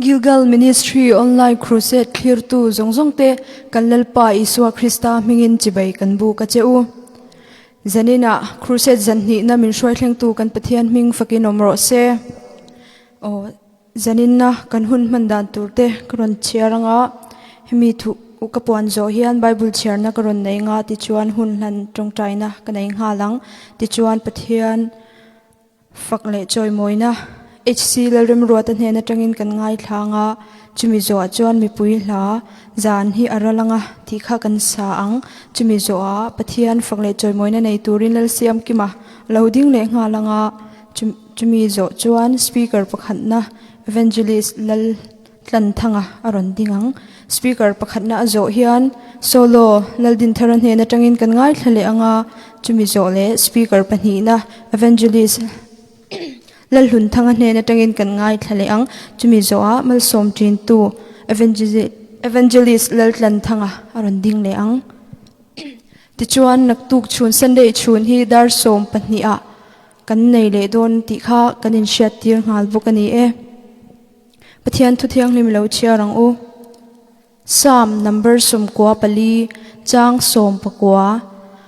Gilgal Ministry Online Crusade thlirtu zawng zawng te kan Lalpa Isua Krista hmingin chibai kan buk a che u. Zaninah Crusade zan hnihna min hruai thlengtu kan Pathian hming fakin awm rawh se. Aw zaninna kan hun hman dan tur te ka rawn chhiar anga hemi thu ka puan zawh hian Bible chhiarna ka rawn nei nga tichuan hun hlan tawngtaina ka nei nghal ang tichuan Pathian Fak leh chawimawina HC Lalremruata hnen atangin kan ngaithlang a, chumi zawhah chuan mipui hla zan hi a ral anga tih kha kan sa ang. Chumi zawhah Pathian fak leh chawimawina nei turin Lalsiamkima a lo ding leh nghal anga, chumi zawh chuan Speaker pakhatna Evangelist Lal Tlanthanga a rawn ding ang. Speaker pakhatna a zawh hian Solo Laldinthara hnen atangin kan ngaithla leh ang a, chumi zawh leh Speaker pahnihna Evangelist Lalhlunthanga hnen atangin kan ngaithla leh ang. Chumi zawhah Malsawm Ṭintu Evangelist Laltlanthanga a rawn ding leh ang. Tichuan naktuk chhun Sunday chhun hi dar 12 ah kan nei leh dawn tih kha kan inhriattir nghal bawk a ni e. Pathian thu thianghlim lo chhiar ang u. Psalm number 94 chang 19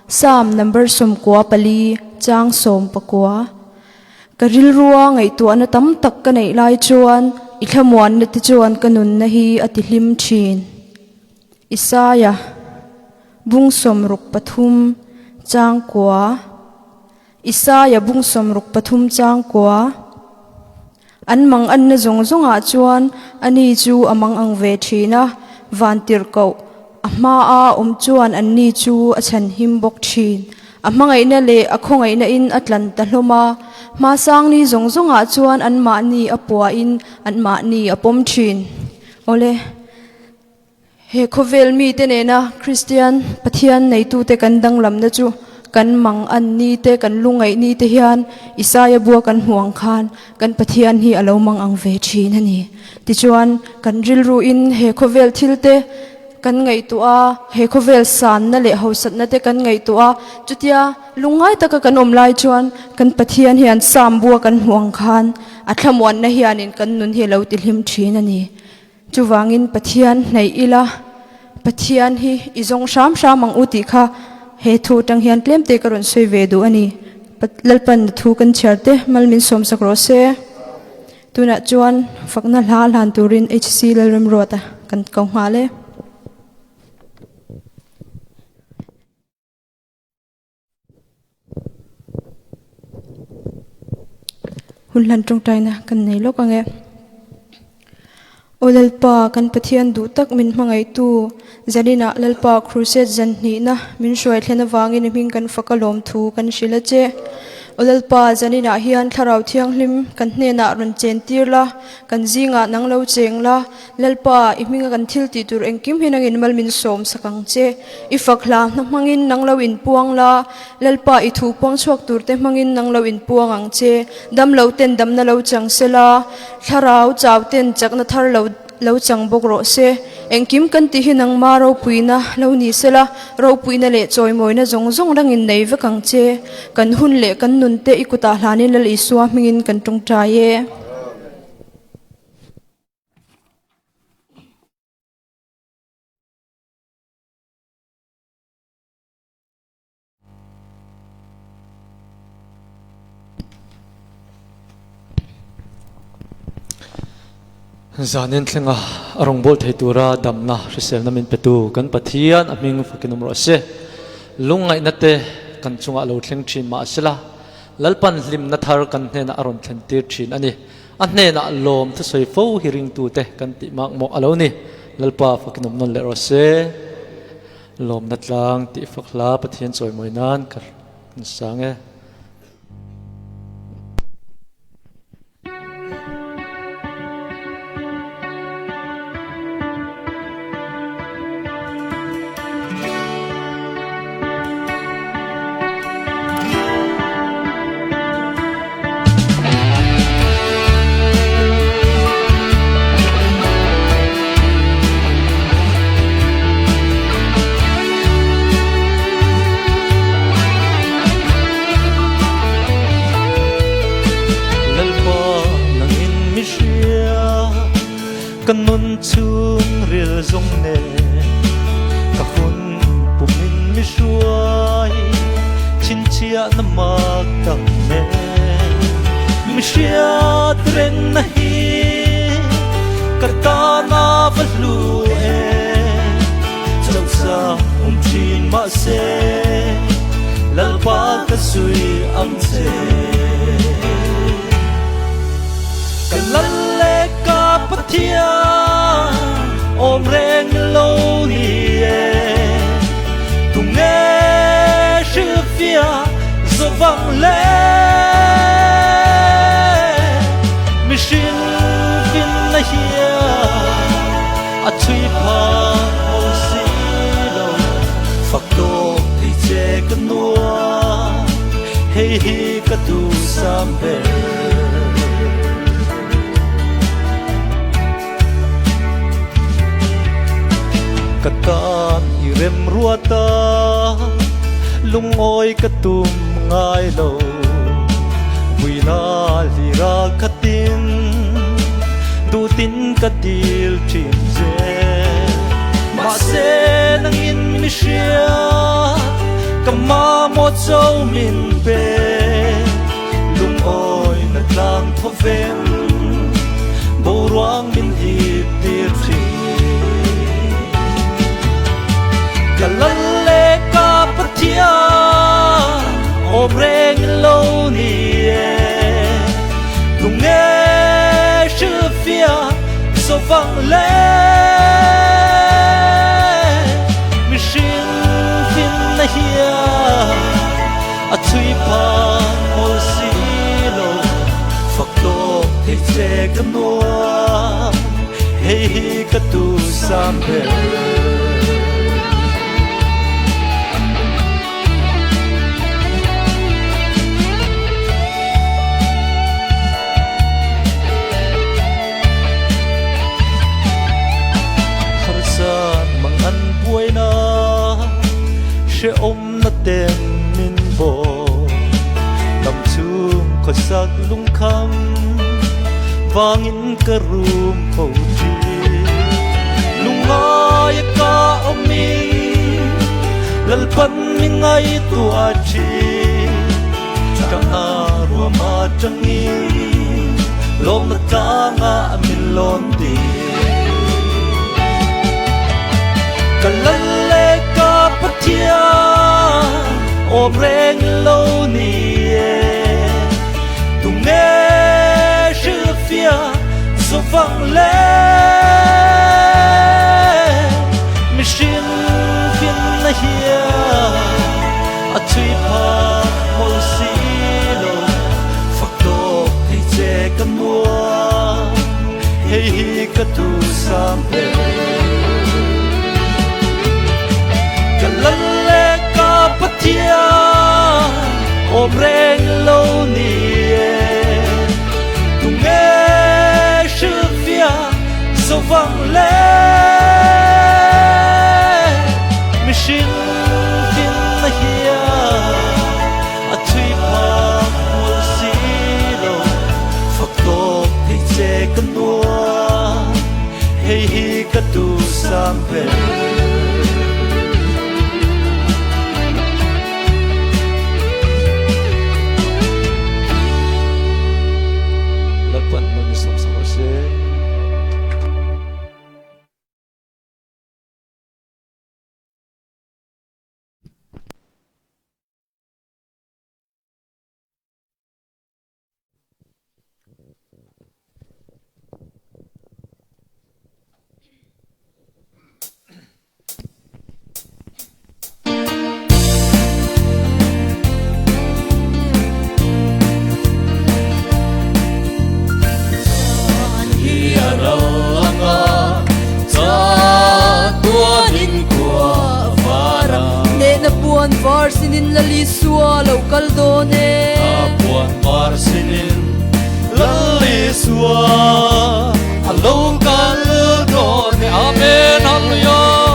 Psalm number 94 chang 19 Ka rilrua ngaihtuahna tam tak ka neih lai chuan i thlamuanna te chuan ka nunna hi a ti hlim thin. Isaiah bung 63 chang 9 Isaiah bung 63 chang 9 An mang anna zawng zawngah chuan ani chu a mang ang ve thin a, van tirhkoh a hmaa awm chuan anni chu a chhan him bawk thin. A hmangaihna leh a khawngaihna in a tlan ta hlawm a, hmasangni zawng zawngah chuan anmahni a puahin anmahni a pawm thin. Awle. He khawvel mite nena Kristian Pathian neitute kan danglamna chu kan mang an ni te, kan lungaih ni te hian Isaia bua kan hmuh ang khan kan Pathian hi a lo mang ang ve thin a ni. Tichuan, kan rilruin he khawvel thil te kan ngaihtuah a, he khawvel sanna leh hausatna te kan ngaihtuah a, chutia lungngai taka kan awm lai chuan kan Pathian hian Psalm bua kan hmuh ang khan a thlamuanna hianin kan nun hi a lo tihlim thin a ni. Chuvangin Pathian hnaih ila, Pathian hi i zawng hram hram ang u tih kha he thu atang hian tlem te ka rawn sawi ve duh a ni. Lalpan thu kan chhiar te mal min sawm sak rawh se. Tunah chuan fakna hla hlan turin HC Lalremruata kan ko nghal e. Hun hlan tawngtaina kan nei lawk ang e. Aw Lalpa, kan Pathian duh tak min hmangaihtu, zaninah Lalpa Crusade zan hnihna min hruai thlen avangin i hming kan fak a lawm thu kan hrilh a che. Aw Lalpa, zaninah hian Thlarau Thianghlim kan hnenah rawn chen tir la, kan zingah nang lo cheng la, Lalpa, i hminga kan thil tih tur engkim hi nangin mal min sawm sak ang che. I fak hla hna hmangin nang lo inpuang la, Lalpa, i thu puang chhuak turte hmangin nang lo inpuang ang che. Dam lo ten damna lo chang se la, thlarau chau ten chakna thar lo lo chang bawk rawh se. Engkim kan tih hi nangma ropuina lo ni se la, ropuina leh chawimawina zawng zawng rangin nei vek ang che. Kan hun leh kan nunte i kutah hlanin Lal Isua hmingin kan tawngtai e. Zanin thlenga a rawngbâwl thei tura damna hriselna min petu kan Pathian a hming fakin awm rawh se. Lungngaihna te kan chungah lo thleng ṭhin mah sela, Lalpan hlimna thar kan hnenah a rawn thlentir ṭhin a ni. A hnenah lawm thusawi fo hi ringtute kan tih mak mawh a lo ni. Lalpa fakin awm nawn leh rawh se. Lawmna tlang tih fak hla Pathian chawimawi nan ka sang e. Chhungril zawng nen ka hun pumin mi hruai chhinchhiahna mak tak nen mi hriat rengna hi ka tana va hlu e chauhsa awm thin mahse Lalpa ka zui ang che. Ka lal le ka Pathian awm reng lo ni e, tunge hrilhfiah zawvang le? Mihring finna hian a chhui phak maw si lo, fak tawk thei che ka nuam, hei hi ka duhsam ber. Ka tan i rem ruat a, lungawi ka tum ngai lo. Vuina hlira khatin duhtin ka dil thin che. Mahse nangin mi hria, ka mamawh cho min pe. Lungawi na tlang thaw veng, boruang min hip tir thin. Ka lal le ka Pathian, awm reng lo ni e. Tunge hrilhfiah zawvang le? Mihring finna hian A chhui phak mawl si lo, fak tawk thei che ka nuam, hei hi ka tusam ber. Harsan mangan buaina hrehawm Na ten min bawm lam chung khawsak lungkham vangin ka rum fo thin. Lungngai a ka awmin Lalpan mi ngaihtuah thin. Tangna ruam atangin lawmna tlangah min lawn tir. Ka lal le ka Pathian awm reng lo ni e, tunge hrilhfiah zawvang le? Mihring finna hian a chhui phak mawl si lo, fak tawk thei che ka nuam, hei hi ka duhsam ber. Ka lal le ka Pathian awm reng lo ni e, tunge hrilhfiah zawvang le? Mihring finna hian a chhui phak mawl si lo, fak tawk thei che ka nuam, hei hi ka duhsam ber. Lalpan mal mi sawm sak rawh se. Hnehna puan var sinin Lal Isua lo kal dawn e. Puan var sinin Lal Isua a lo kal dawn e. Amen Hallelujah.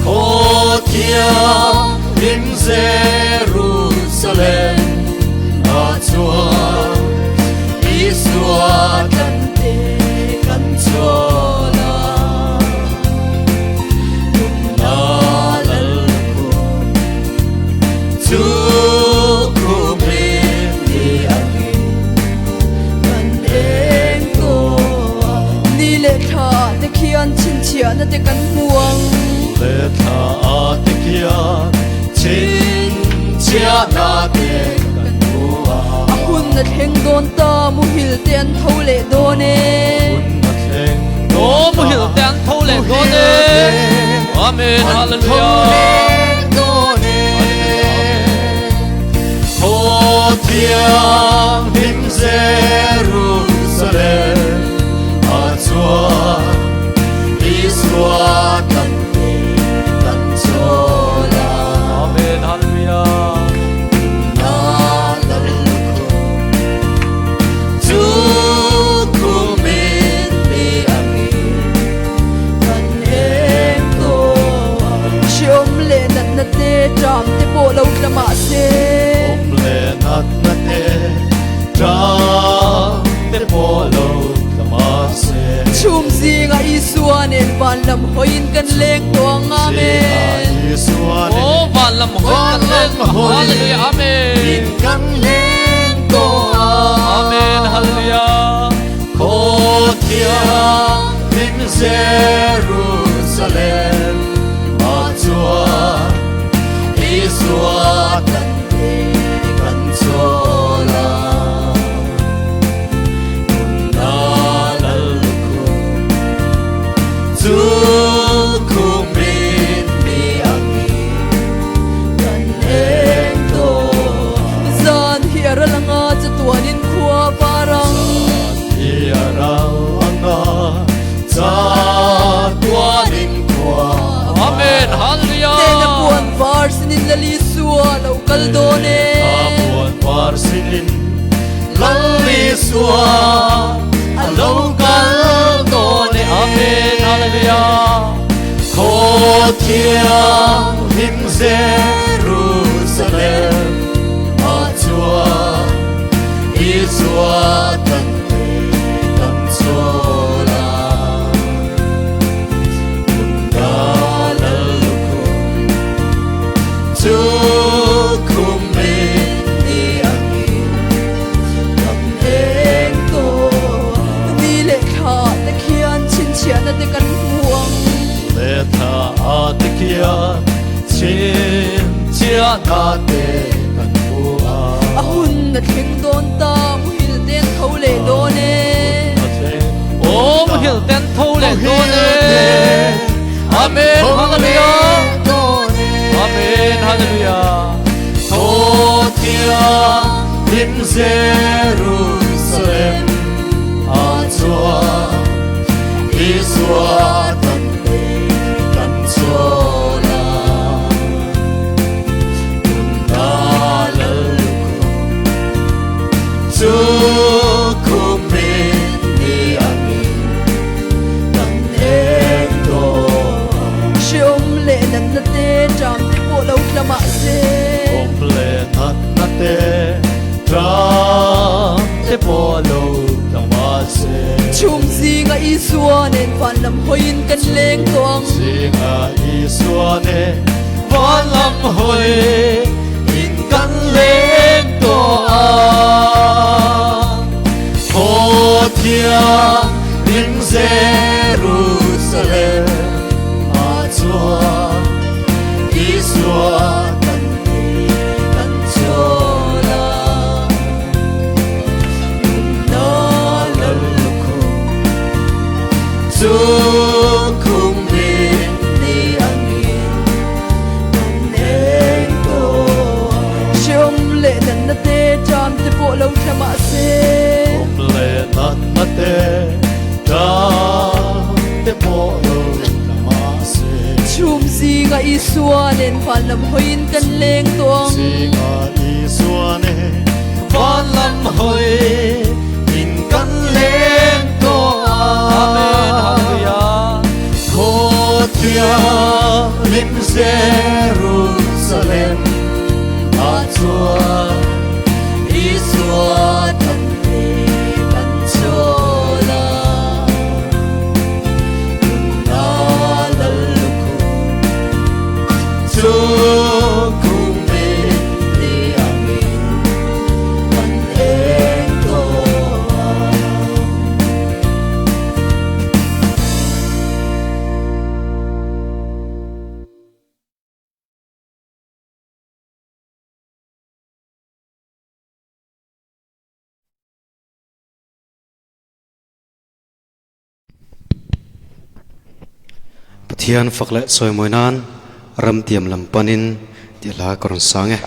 Khawthianghlim Jerusalem a chuan Isua kan te kan chawl a. chhinchhiahna te kan hmu ang. Le thla a te khian chhinchhiahna te kan hmu ang. A hun a thleng dawn ta, muhil te an tho leh dawn e. Hun a thleng O dawn ta, muhil te an tho leh dawn e. Amen, An tho hallelujah. leh dawn e. Thaw thianghlim Jerusalem a chuan Isua kan pe kan chawl a. Amen, hallelujah. Na lallukhum chu khumin mi angin Kan eng tawh ang. Hreawm leh natna te, ṭam te pawh lo tla mah se. Awm leh natna te, ṭam te pawh lo tla mah se. Chhum zingah Isua nen van lam hawiin kan leng tawh ang. Amen. Zingah Isua nen O van lam hawiin kan leng tawh. Hallelujah, amen. Kan leng tawh ang. Amen, hallelujah. Khaw thianghlim Jerusalem a chuan Isua kan pe kan chawl a. Nunna lallukhum chu khumin mi angin Kan leng tawh. Zan hi a ral anga chatuanin khua var ang. Zan hi a ral anga chatuanin khua var. Amen, hallelujah. Nena puan var sinin Lal Isua lo kal dawn e. Nena puan var sinin Lal Isua a lo kal dawn e. Amen, hallelujah. Khaw thianghlim Jerusalem a chuan Isua kan pe kan chawl a. Nunna lallukhum chu khumin ni angin kan eng tawh. Ni leh thla te khian chhinchhiahna te kan hmu ang. Leh thla a te khian chhinchhiahna te kan hmu ang. A hun a thleng dawn ta, muhil te an tho leh dawn e. A thleng O muhil te an tho leh dawn e. Amen, hallelujah. Amen, hallelujah. Thaw thianghlim Jerusalem a chuan Isua kan pe kan chawl a. Nunna lallukhum chu khumin ni angin kan eng tawh ang. Hreawm leh natna te, ṭam te pawh lo tla mah se. Awm leh natna te, ṭam te pawh lo tla mah se. Chhum zingah Isua nen van lam hawiin kan leng tawh ang. Zingah Isua nen van lam hawiin kan leng tawh ang. Thaw thianghlim Jerusalem a chuan Isua kan pe kan chawl a. Nunna lallukhum chu khumin ni angin kan eng tawh ang. Hreawm leh natna te, ṭam te pawh lo tla mah se. Awm leh natna te, ṭam te pawh lo tla mah se. Chhum zingah Isua nen van lam hawiin kan leng tawh ang. Zingah Isua nen van lam hawiin kan leng tawh ang. Amen, hallelujah. Khaw thianghlim Jerusalem a chuan Isua kan pe kan chawl a. Nunna lallukhum chu khumin ni angin kan eng tawh ang. Pathian fak leh chawimawi nan ramtiam lam panin tih hla ka rawn sang e.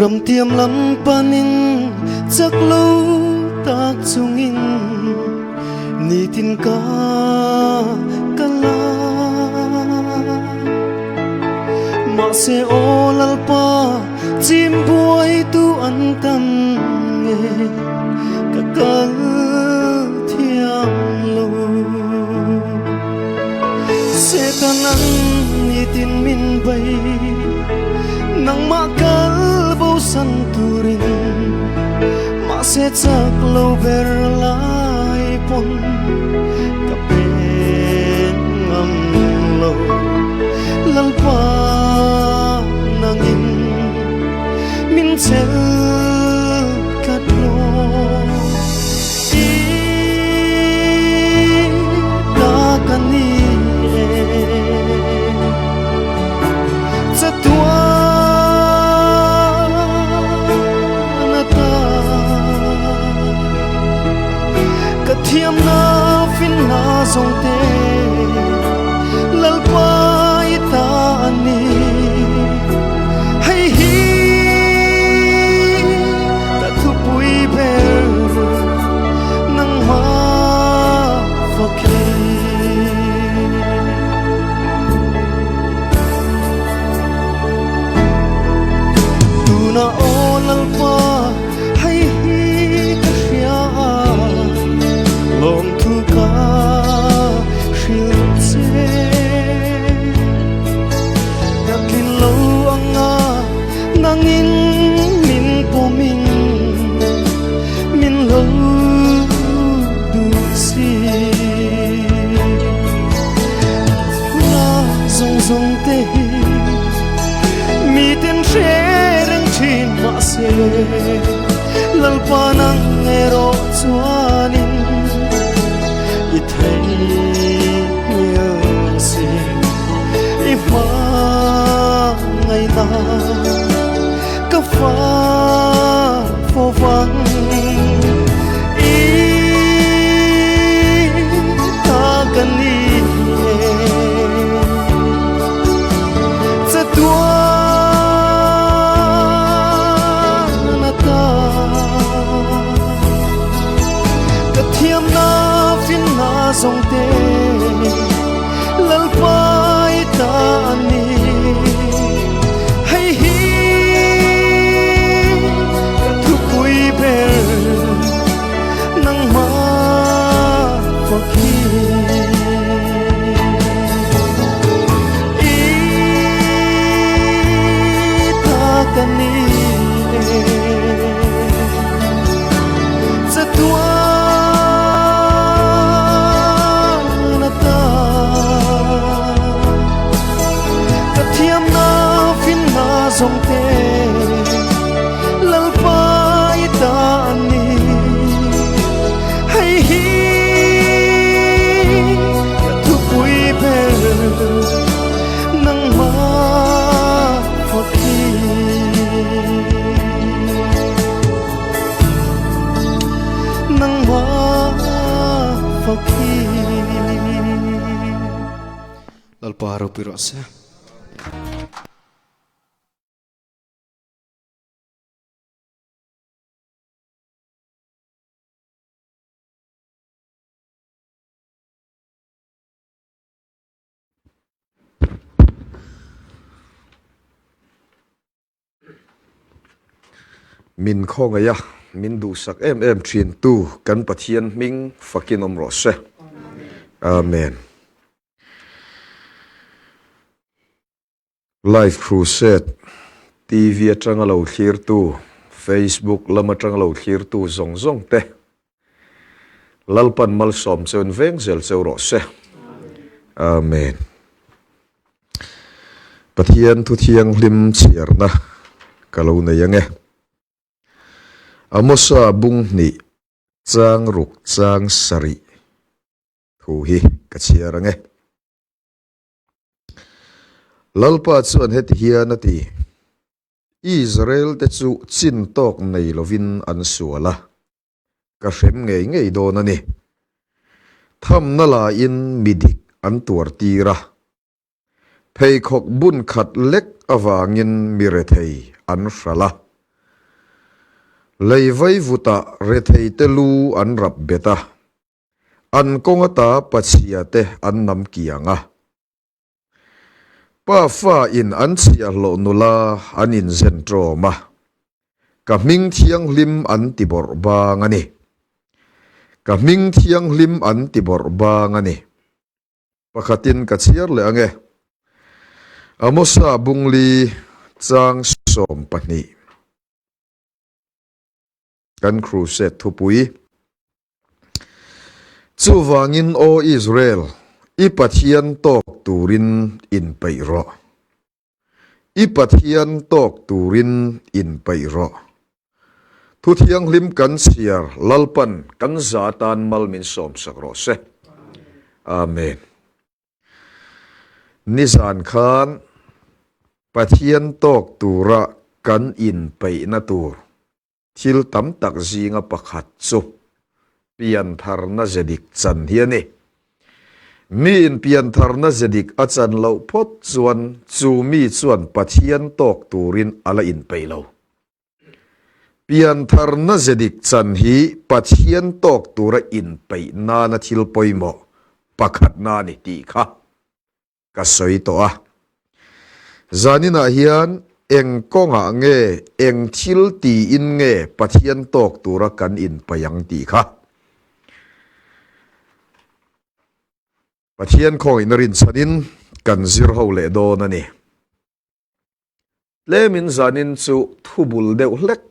Ramtiam lam panin chak lo tak chungin nitin ka kal a. Mahse aw Lalpa chim buaitu an tam nge ka kal thiam lo. Satan an nitin min bei nangmah kal bosan turin mahse chak lo ber lai pawn ka pen ngam lo Lalpa nangin min chel tlat rawh i ta ka ni e chatuan ata ka thiamna finna zawng te Lalpa i ta a ni hei hi ka thupui ber nangma fak hi. Tuna aw Lalpa hei hi ka hria a, lawmthu ka hrilh che. Ka tlin lo anga nangin min pawmin min lo duh si. Huna zawng zawng te hi miten hre reng thin mahse Lalpa nang erawh chuanin i theihngil si i hmangaihna ka fa fo vang i ta ka ni e chatuan ata ka thiamna finna zawng te Lalpa i ta a ni. Hei hi ka thupui ber nangma fak hi. I ta ka ni e chatuan ata ka thiamna finna zawng te Lalpa i ta a ni. Hei hi ka thupui ber nangma fak hi. Nangma fak hi. Lalpa ropui rawh se. Min khawngaih a, min duhsak em em thintu kan Pathian hming fakin awm rawh se. Amen. Life Crusade TV atanga lo thlirtu, Facebook lam atanga lo thlirtu zawng zawng te Lalpan malsawm cheu in veng zel cheu rawh se. Amen. Pathian thu thianghlim chhiarna. ka lo nei ang e. Amosa bung hnih chang ruk chang sarih thu hi ka chhiar ang e. Lalpa chuan heti hian a ti, Israel te chu chin tawk nei lovin an sual a, ka hrem ngei ngei dawn a ni. Thamna laiin mi dik an tuar tir a, pheikhawk bun khat lek avangin mi rethei an hralh a, lei vaivutah rethei te lu an rap bet a, an kawng ata pachhia te an nam kiang a. Pa fa in an chhiahhlawh nula an inzen ṭawm a, ka hming thianghlim an ti bawrh bang a ni. Ka hming thianghlim an ti bawrh bang a ni. Pakhatin ka chhiar leh ang e. Amosa Bungli chang 12. Kan crusade thupui. Chuvangin Aw Israel, i Pathian tawk turin inpeih rawh. I Pathian tawk turin inpeih rawh. Thu thianghlim kan chhiar Lalpan kan za atan mal min sawmsak rawh se. Amen. Nizan khan Pathian tawk tura kan inpeihna tur thil tam tak zinga pakhat chu piantharna ze dik chan hi a ni. Miin piantharna ze dik a chan loh phawt chuan chu mi chuan Pathian tawk turin a la inpeih lo. Piantharna ze dik chan hi Pathian tawk tura inpeih nana thil pawimawh pakhatna a ni tih kha ka sawi tawh a. Zaninah hian eng kawngah nge, eng thil tiin nge Pathian tawk tura kan inpeih ang tih kha Pathian khawngaihna rinchhanin kan zir ho leh dawn a ni. Tlemin zanin chu thubul deuh hlek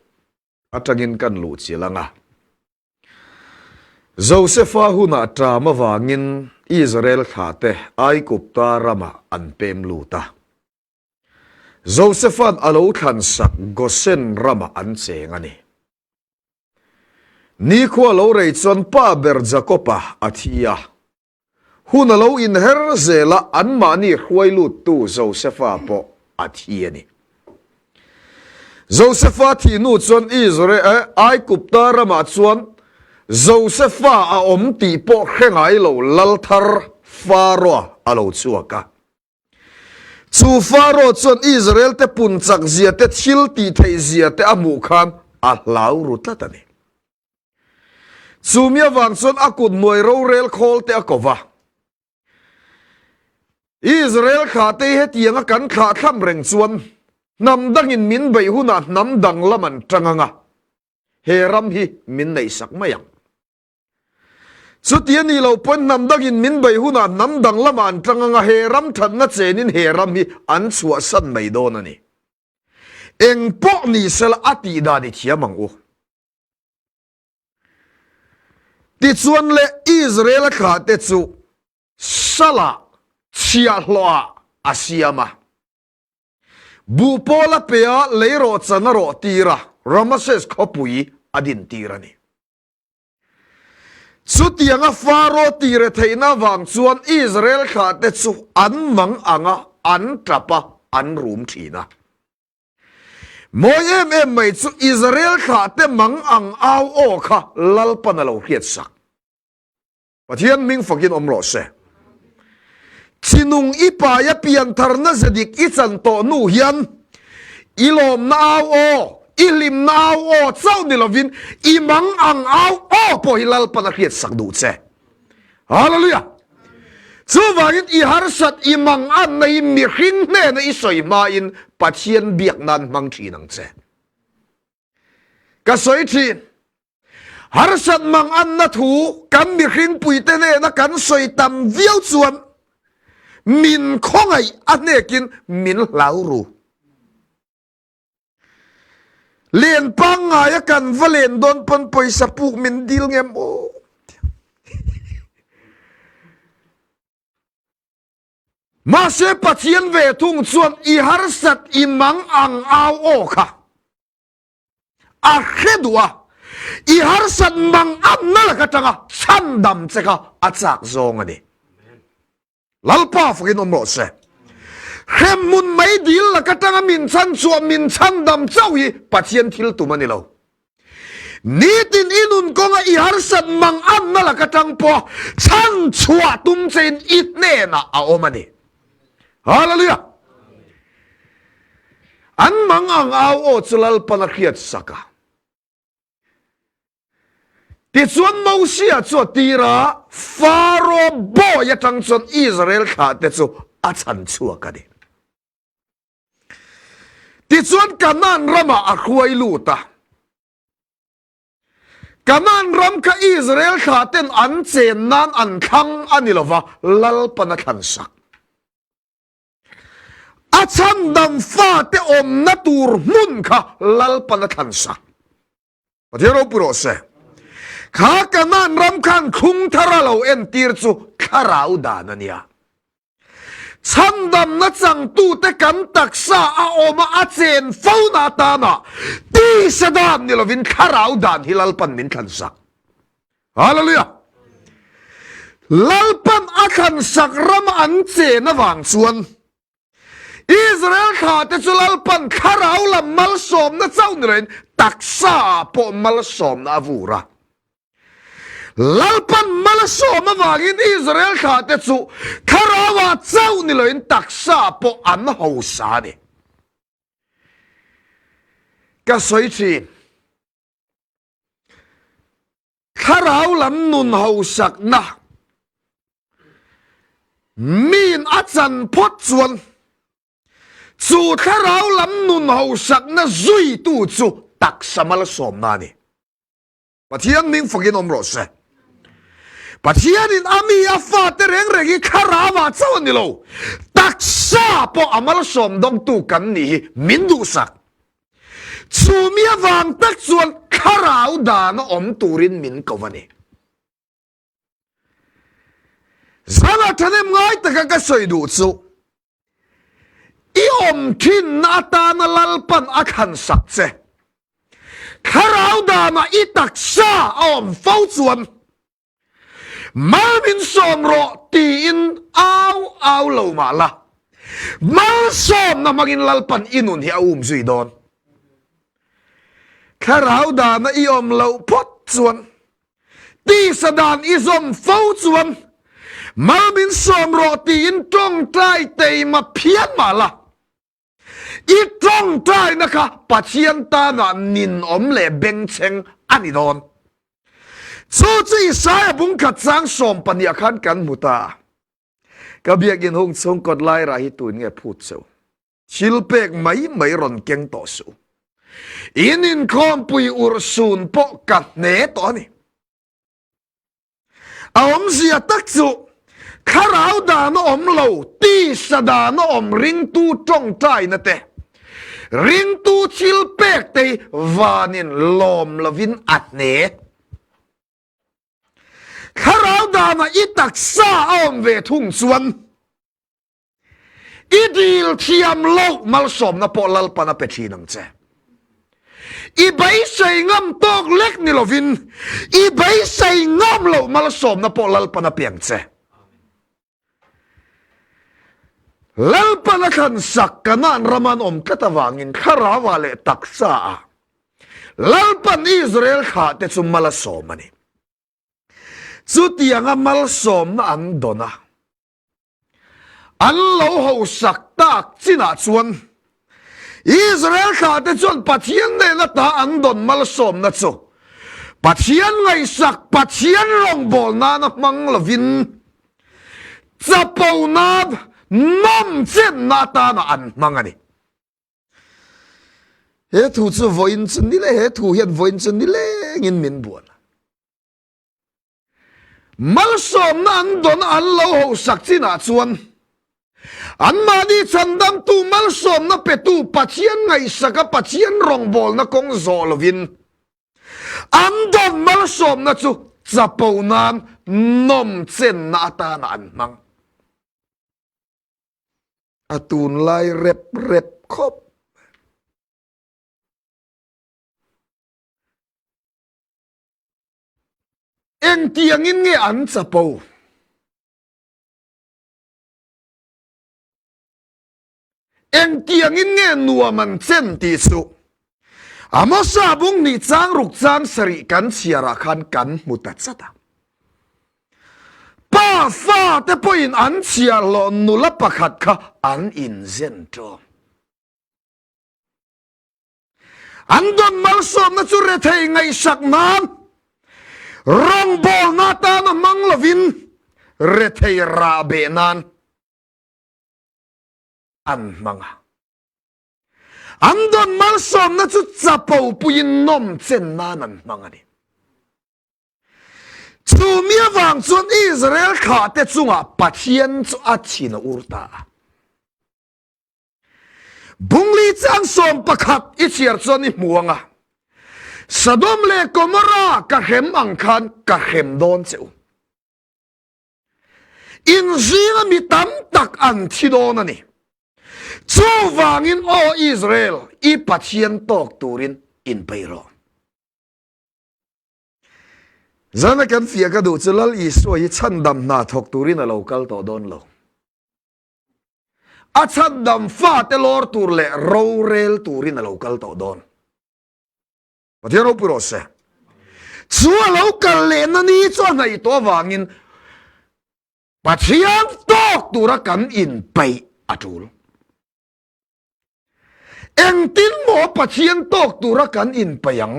atangin kan luh chilh ang a. Josefa hunah ṭam avangin Israel thlahte Aigupta ramah an pem lut a. Josefa'n a lo thlansak Gosen ramah an cheng a ni. Nikhua lo rei chuan pa ber Jakob-a a thi a. Hun a lo inher zel a, anmahni hruai luttu Josefa pawh a thi a ni. Josefa thih hnu chuan Israel, Aigupta ramah chuan Josefa a awm tih pawh hre ngai lo lal thar Faroa a lo chhuak a. Chu Faroa chuan Israel te pun chak zia te thil tih theih zia te a hmuh khan a hlau ru tlat a ni. Chumi avang chuan a kut hnuai rorel khawl te a ko va. Israel thlah te hi hetianga kan thlah thlam reng chuan hnam dangin min beih hunah hnam dang lam an tang anga he ram hi min neihsak mai ang. Chuti a nih loh pawn hnam dangin min beih hunah hnam dang lamah an tang anga he ram thatna chenin he ram hi an chhuahsan mai dawn a ni. Eng pawh ni sela a tih dan i thiam ang u. Tichuan le Israel-a thlahte chu salah chhiahhlawhah a siam a. Buhpawl a pe a, leirawhchan a rawh tir a, Ramases khawpui a din tir a ni. Chutianga Faro tire theihna avang chuan Israel thlahte chu an mang ang a, an tap a, an rum thin a. Mawi em em mai chu Israel thlahte mang ang au aw kha Lalpan a lo hriatsak. Pathian hming fakin awm rawh se. Chinung i paia piantharna ze dik i chan tawh hnu hian i lawmna au aw, i hlimna au aw chauh ni lovin i mang ang au aw pawh hi Lalpan a hriatsak duh che. Hallelujah! Chuvangin i harsat i mang anna hi mihring hnena i sawi hmain Pathian biak nan hmang thin ang che. Ka sawi thin. Harsat mang anna thu kan mihring puite hnena kan sawi tam viau chuan min khawngaih a hnekin min hlau ru. Len pangngaia kan va len dawn pawn pawisa puk min dil ngem aw. Mahse Pathian ve thung chuan i harsat i mang ang au aw kha. A hre duh a, i harsat mang anna laka tanga chhandam che kha a chak zawng a ni. Lalpa fakin awm rawh se. Hremhmun mai dil laka tanga min chhan chhuah min chhandam chauh hi Pathian thil tum a ni lo. Nitin i nun kawnga i harsat mang anna laka tang pawh chhan chhuah tum chein i hnenah a awm a ni. Hallelujah! An mang ang au aw chu Lalpan a hriat sak a. Tichuan Mosia chu a tir a, Faro bawi atang chuan Israel thlahte chu a chhan chhuak a ni. Tichuan Kanaan ramah a hruai lut a. Kanaan ram kha Israel thlahten an chen nan an thlang a ni lova, Lalpan a thlan sak. A chhandam fate awmna tur hmun kha Lalpan a thlan sak. Pathian ropui rawh se. Kha Kanaan ram khan thlung thar a lo entir chu thlarau dan a nia. Chhandamna changtute kan taksa a awm a a chen fo na atana tisa dan ni lovin thlarau dan hi Lalpan min thlan sak. Hallelujah! Lalpan a thlansak rama an chen avang chuan Israel thlate chu Lalpan thlarau lam malsawmna chauh ni loin taksa ah pawh malsawmna a vur a. Lalpan malsawm avangin Israel thlate chu thlarau ah chauh ni loin taksa ah pawh an hausa a ni. Ka sawi thin. Thlarau lam nun hausakna miin a chan phawt chuan chu thlarau lam nun hausakna zuitu chu taksa malsawmna a ni. Pathian hming fakin awm rawh se. Pathianin a mi a fate reng reng hi thlarauah chauh a ni lo, taksa pawh a malsawm dawngtu kan nih hi min duhsak. Chu mi avang tak chuan thlarau dana awm turin min ko a ni. Zana thahnem ngai taka ka sawi duh chu, i awm thinna atana Lalpan a thlan sak che. Thlarau dana i taksa a awm fo chuan, Mal min sawm rawh tiin au au lo mah la, malsawmna hmangin Lalpan i nun hi a um zui dawn. Thlarau dana i awm loh phawt chuan, tisa dan i zawm fo chuan, mal min sawm rawh tiin tawngtai teima phian mah la, I tawngtaina kha Pathian tana ninawm leh bengchheng a ni dawn. Chu chu Isaiah bungkhat chang 12 ah khan kan hmu ta. Ka biakinn hung chhung kawt lai rah hi tuin nge phut cheu? Thil pek mai mai rawn keng tawh suh. In inkhawmpui urhsun pawh ka hne tawh a ni. A awmzia tak chu thlarau dan a awm lo, tisa dan a awm ringtu tawngtaina te, ringtu thil pek te hi vanin lawm lovin a hne. Thlarau danah i taksa a awm ve thung chuan I dil thiam loh malsawmna pawh Lalpan a pe thin ang che. I beisei ngam tawk lek ni lovin i beisei ngam loh malsawmna pawh Lalpan a pe ang che. Lalpan a thlan sak Kanaan rama an awm tlat avangin thlarauah leh taksaah Lalpan Israel thlahte chu mal a sawm a ni. Chutianga malsawmna an dawn a. An lo hausak tak chinah chuan Israel thlahte chuan Pathian hnena ta an dawn malsawmna chu Pathian ngaihsak, Pathian rawngbâwl nana hmang lovin chapo nan, nawm chenna atana an hmang a ni. He thu chu vawiin chu ni le, he thu hian vawiin chu nilengin min buan a. Malsawmna an dawn an lo hausak chinah chuan anmahni chhandamtu malsawmna petu Pathian ngaihsaka Pathian rawngbawlna kawng zawh lovin an dawn malsawmna chu chapo nan nawmchenna atana an hmang. A tunlai rep rep khawp. Engtiangin nge an chapo? Engtiangin nge nuam an chen tih chu Amosa bung hnih chang ruk chang sarih kan chhiarah khan kan hmu ta chat a. Pa fate pawhin an chhiar hlawh nula pakhat kha an inzen ṭawm. An dawn malsawmna chu rethei ngaihsak nan rawngbawlna atana hmang lovin rethei rahbeh nan an hmang a. An dawn malsawmna chu chapo puiin nawm chen nan an hmang a ni. Chu mi avang chuan Israel thlahte chungah Pathian chu a thin a ur ta a. Bungli chang 11 i chhiar chuan i hmu ang a, Sodom leh Gomorrah ka hrem ang khan ka hrem dawn che u. Inzinga mi tam tak an thi dawn a ni. Chuvangin aw Israel, i Pathian tawk turin inpeih rawh. Zana kan fiah ka duh chu Lal Isua hi chhandam hna thawk turin a lo kal tawh dawn lo. A chhandam fate lawr tur leh rorel turin a lo kal tawh dawn. Pathian ropui rawh se. Chu a lo kal lehna ni chu a hnaih tawh avangin Pathian tawk tura kan inpeih a tul. Engtin maw Pathian tawk tura kan inpeih ang?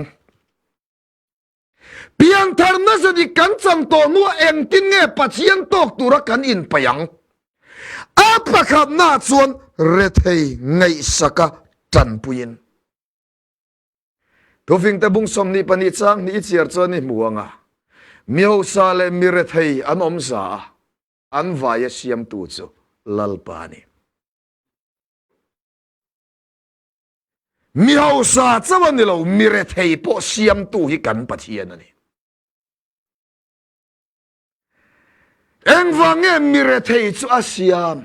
Piantharna zadik kan chan tawh hnuah engtin nge Pathian tawk tura kan inpeih ang? A pakhatna chuan rethei ngaihsaka tanpuiin. Thufingte bung 22 chang hnih i chhiar chuan i hmu ang a, mi hausa leh mi rethei an awm za a, an vaia siamtu chu Lalpa a ni. Mi hausa chauh a ni lo, mi rethei pawh siamtu hi kan Pathian a ni. Engvang nge mi rethei chu a siam?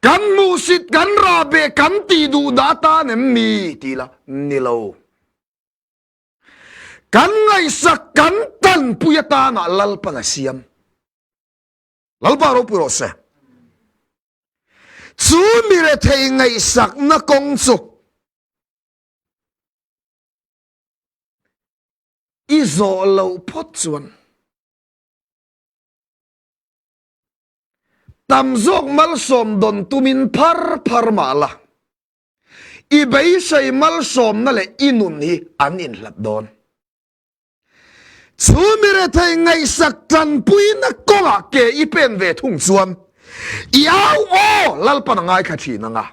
Kan hmuhsit, kan rahbeh, kan tih duh dah atan em ni? Ti la, ni lo. Kan ngaihsak, kan tanpui atanah Lalpan a siam. Lalpa ropui rawh se. Chu mi rethei ngaihsakna kawng chu i zawh loh phawt chuan Tam zawk malsawm dawn tumin phar phar mah la, i beisei malsawmna leh i nun hi an inhlat dawn. Chu mi rethei ngaihsak tanpuina kawngah ke i pen ve thung chuan i au aw Lalpan a ngaithla thin ang a,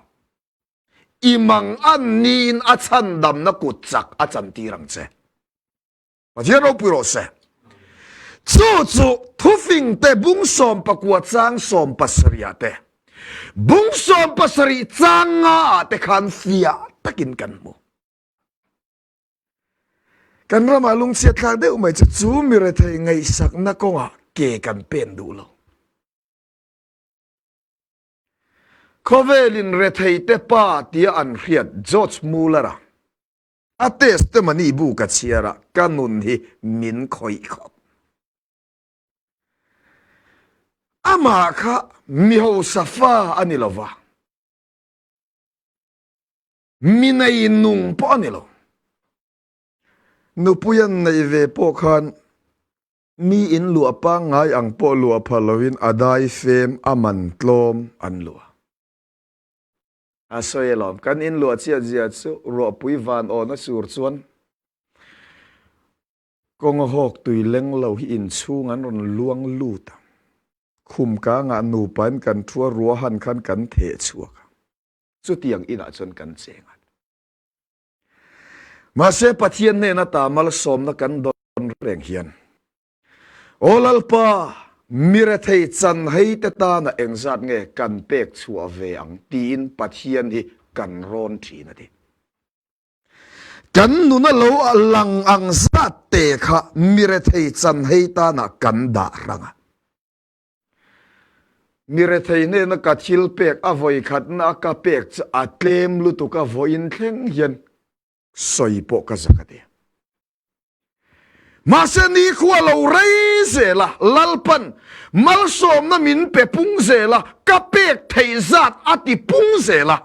i mangan niin a chhandamna kut chak a chantir ang che. Pathian ropui rawh se. Chu chu thufingte bung 19 chang 70 te, bung 70 chang nga ah te khan fiah takin kan hmu. Kan ramah lungchhiat thlak deuh mai chu chu mi rethei ngaihsakna kawngah ke kan pen duh lo. Khawvelin retheite pa tia an hriat George Muller-a A testimony bu ka chhiar a, ka nun hi min khawih khawp. Amah kha mi hausa fa a ni lo va, mi nei nung pawh a ni lo. Nupui an neih ve pawh khan mi in luah pangngai ang pawh luah pha loin a daifem a man tlawm an luah. A sawi alawm. Kan in luah chiat zia chu ruahpui van awn a sur chuan kawng a hawk tui leng lo hi inchhung an rawn luang lut a. Khum kangah nupa in kan thu a, ruahan khan kan theh chhuak a. Chutiang inah chuan kan cheng a. Mahse Pathian hnena ta malsawmna kan dawn reng hian Aw Lalpa, mi rethei chan hei te tana engzat nge kan pek chhuah ve ang tiin Pathian hi kan rawn thin a ti. Kan nuna lo lang ang zat te kha mi rethei chan hei tana kan dah hrang a. Mi rethei hnena ka thil pek a vawikhatna ka pek chu a tlem lutuk a vawiin thleng hian. Sawi pawh ka zak a ti. Mahse nikhua lo rei zel a, Lalpan malsawmna min pe pung zel a, ka pek theih zat a ti pung zel a.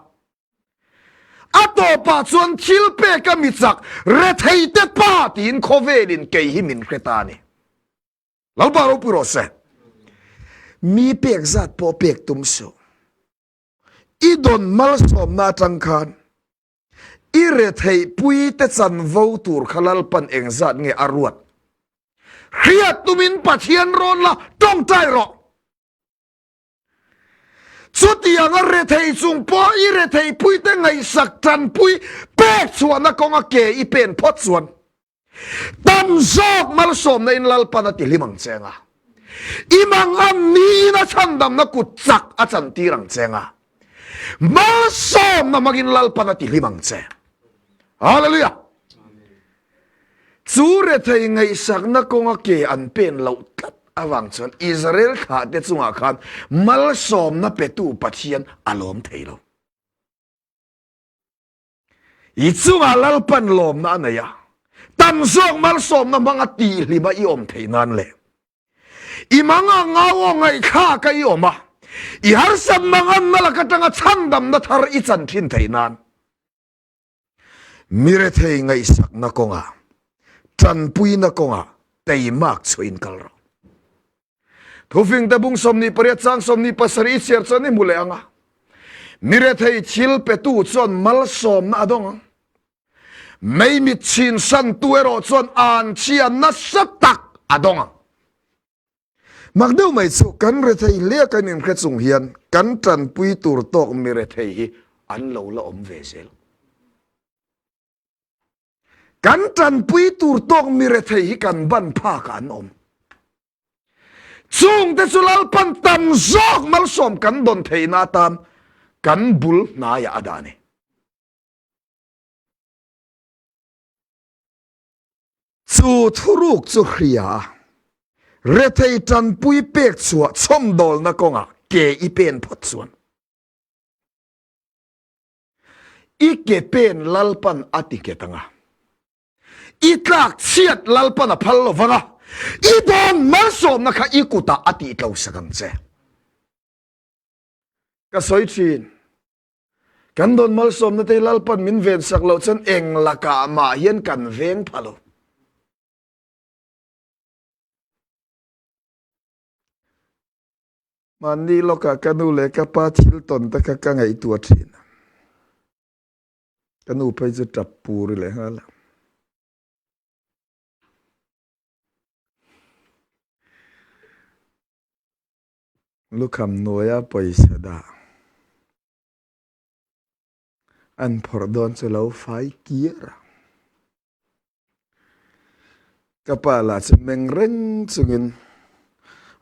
A tawpah chuan thil pek a mi chak, retheite pa tiin khawvelin kei hi min hre ta a ni. Lalpa ropui rawh se. Mi pek zat pawh pek tum suh. I dawn malsawmna atang khan I retheihpui te chanvo tur kha Lalpan engzat nge a ruat? Hriat tumin Pathian rawn la tawngtai rawh. Chutianga rethei chung pawh i retheihpui te ngaihsak tanpui pek chhuahna kawnga ke i pen phawt chuan Tam zawk malsawmna in Lalpan a ti hlim ang che anga, i mangan niin a chhandamna kut chak a chantir ang che anga, malsawmna hmangin Lalpan a ti hlim ang che. Hallelujah! Chu rethei ngaihsakna kawnga ke an pen loh tlat avang chuan Israel thlahte chungah khan malsawmna petu Pathian a lawm thei lo. I chungah Lalpan lawmna a nei a, tam zawk malsawmna hmanga tihhlima i awm theih nan leh i manga ngau aw ngaihthlaka i awm a, i harsat manganna lak atanga chhandamna thar i chan thin theih nan. Mi rethei ngaihsakna kawngah, tanpuina kawngah teimak chhuahin kal rawh. Thufingte bung 28 chang 27 i chhiar chuan i hmu leh ang a. Mi rethei thil petu chuan malsawmna a dawng ang. Mei mit chhin santu erawh chuan an chhia nasa tak a dawng ang. Mak deuh mai chu kan rethei hle kan inhre chung hian kan tanpui tur tawk mi rethei hi an lo la awm ve zel. Kan tanpui tur tawk mi rethei hi kan ban phakah an awm. Chungte chu Lalpan tam zawk malsawm kan dawn theihna atan kan bul hnaiah a dah a ni. Chu thuruk chu hria a, rethei tanpui pek chhuah chhawmdawlna kawngah ke i pen phawt chuan. I ke pen Lalpan a ti nghet ang a, i tlak chhiat Lalpan a phal lo vang a, i dawn malsawmna kha i kutah a tih tlo sak ang che. Ka sawi thin, kan dawn malsawmna te hi Lalpan min ven sak loh chuan eng lakah mah hian kan veng pha lo. Mahni lawkah ka nu leh ka pa thil tawn te kha ka ngaihtuah thin a. Ka nu phei chu tap pur i leh nghal a. Lukham hnuaia pawisa dah an phawrh dawn chu lo fai kiar a. Ka pa lah chu meng reng chungin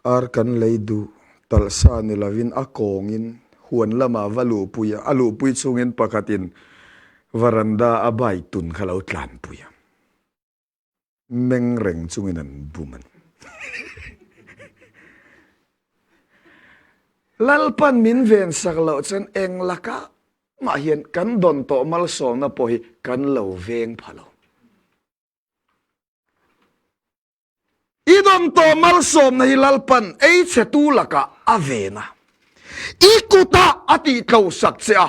ar kan lei duh talhsa ni lovin a kawngin huan lamah va luhpui a, a luhpui chungin pakhatin varanda a bike tun kha lo tlanpui a, meng reng chungin an bum a ni. Lalpan min vensak loh chuan eng lakah mah hian kan dawn tawh malsawmna pawh hi kan lo veng pha lo. I dawn tawh malsawmna hi Lalpan ei chhetu lakah a ven a, i kutah a tihtlo sak che a,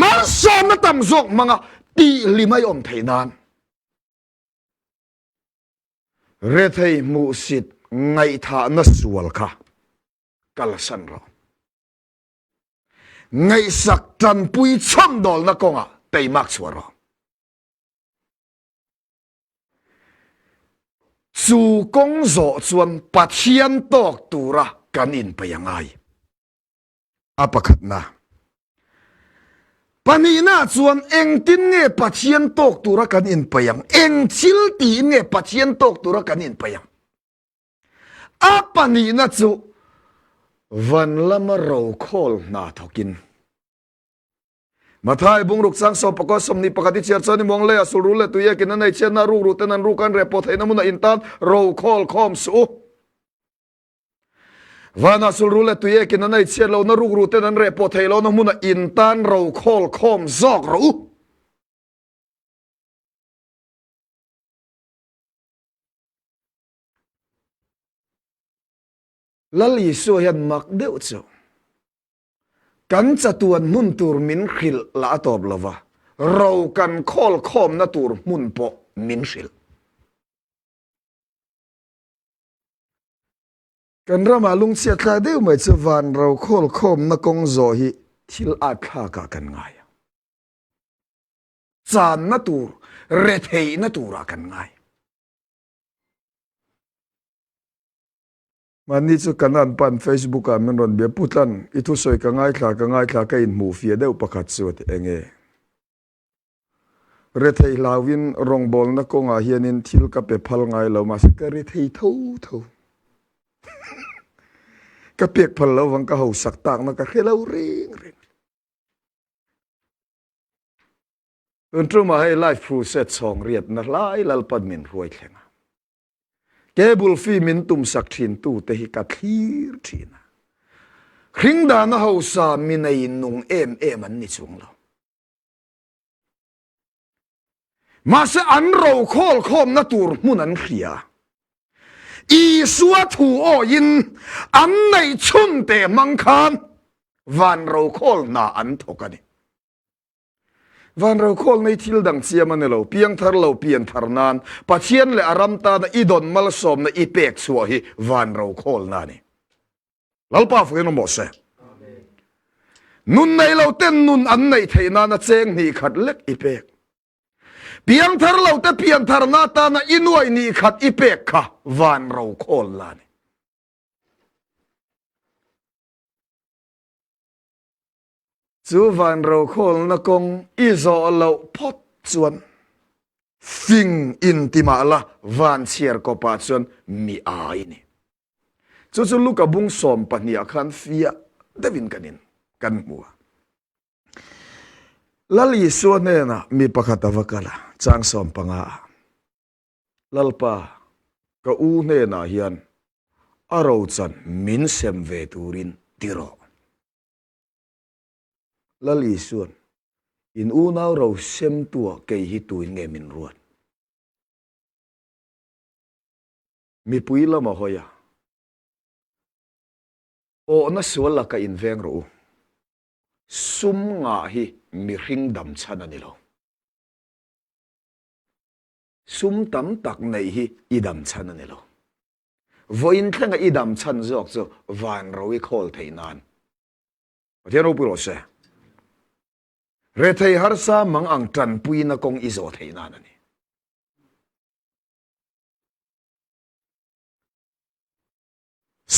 malsawmna tam zawk hmanga tihlim a i awm theih nan. Rethei hmuhsit ngaihthahna sual kha kalsan rawh. Ngaihsak tanpui chhawmdawlna kawngah teimak chhuah rawh. Chu kawng zawh chuan Pathian tawk tura kan inpeih a ngai. A pakhatna. Pahnihna chuan engtin nge Pathian tawk tura kan inpeih ang? Eng thil tiin nge Pathian tawk tura kan inpeih ang? A pahnihna chu van lama rokhawl hna thawkin. Mathai bungruk chang sawm pakua 21 i chhiar chuan i muang leiah sulrul leh tui ekin a nei chhiatna rukru ten an ruk an reh pawh theihna hmunah in tan rokhawl khawm suh u. Vanah sulrul leh tui ekin a nei chhiat lohna rukru ten an reh pawh theih lohna hmunah in tan rokhawl khawm zawk rawh u. Lal Isua hian mak deuh chu kan chatuan hmun tur min hrilh lah a tawp lova, ro kan khawl khawmna tur hmun pawh min hrilh. Kan ramah lungchhiat thlak deuh mai chu van ro khawl khawmna kawng zawh hi thil at thlakah kan ngai a. Channa tur, retheihna turah kan ngai. Mahni chu Kanan pan Facebook ah min rawn bia, Pu Tlan, i thusawi ka ngaithla, ka ngaithla, ka inhmuh fia deuh pakhat chu a ti eng e? Rethei hlauin rawngbawlna kawngah hianin thil ka pe phal ngai lo, mahse ka rethei tho tho. Ka pek phal lo vang ka hausak takna ka hre lo reng reng. Tun tumah hei life crusade chhawng riatna hlai Lalpan min hruai thleng a. Cable fee min tumsak thin tu te hi ka thlir thin a. Hringdana hausa mi nei nung em em an ni chung lo. Mahse an rokhawl khawmna tur hmun an hria. Isua thu awiin an neih chhun te hmang khan van rokhawl hna an thawk a ni. Van rokhawl nei thil dang chiam a ni lo, piangthar lo pianthar nan Pathian leh a ram tana i dawn malsawmna i pek chhuah hi van rokhawlna a ni. Lalpa fakin awm rawh se. Nun nei lo ten nun an neih theih nana cheng hnih khat lek i pek. Piangthar lo te piantharna atana i nuai hnih khat i pek kha van rokhawlna a ni. Chu van rokhawlna kawng i zawh loh phawt chuan fing in ti mah la van chhiar kawpah chuan mi ai ni. Chu chu Luka bung 12 ah khan fiah deuhin kan in kan hmu a. Lal Isua hnenah mi pakhat a va kal a, chang 15 ah, Lalpa, ka u hnenah hian a rochan min sem ve turin ti rawh. Lal Isuan, In unau ro semtua kei hi tuin nge min ruat? Mipui lam a hawi a, Awhna sual laka inveng rawh u. Sum ngah hi mihring dam chhan a ni lo. Sum tam tak neih hi i dam chhan a ni lo. Vawiin thlenga i dam chhan zawk chu van ro i khawl theih nan. Pathian ropui rawh se. Rethei harsa mang ang tanpuina kawng i zawh theih nan a ni.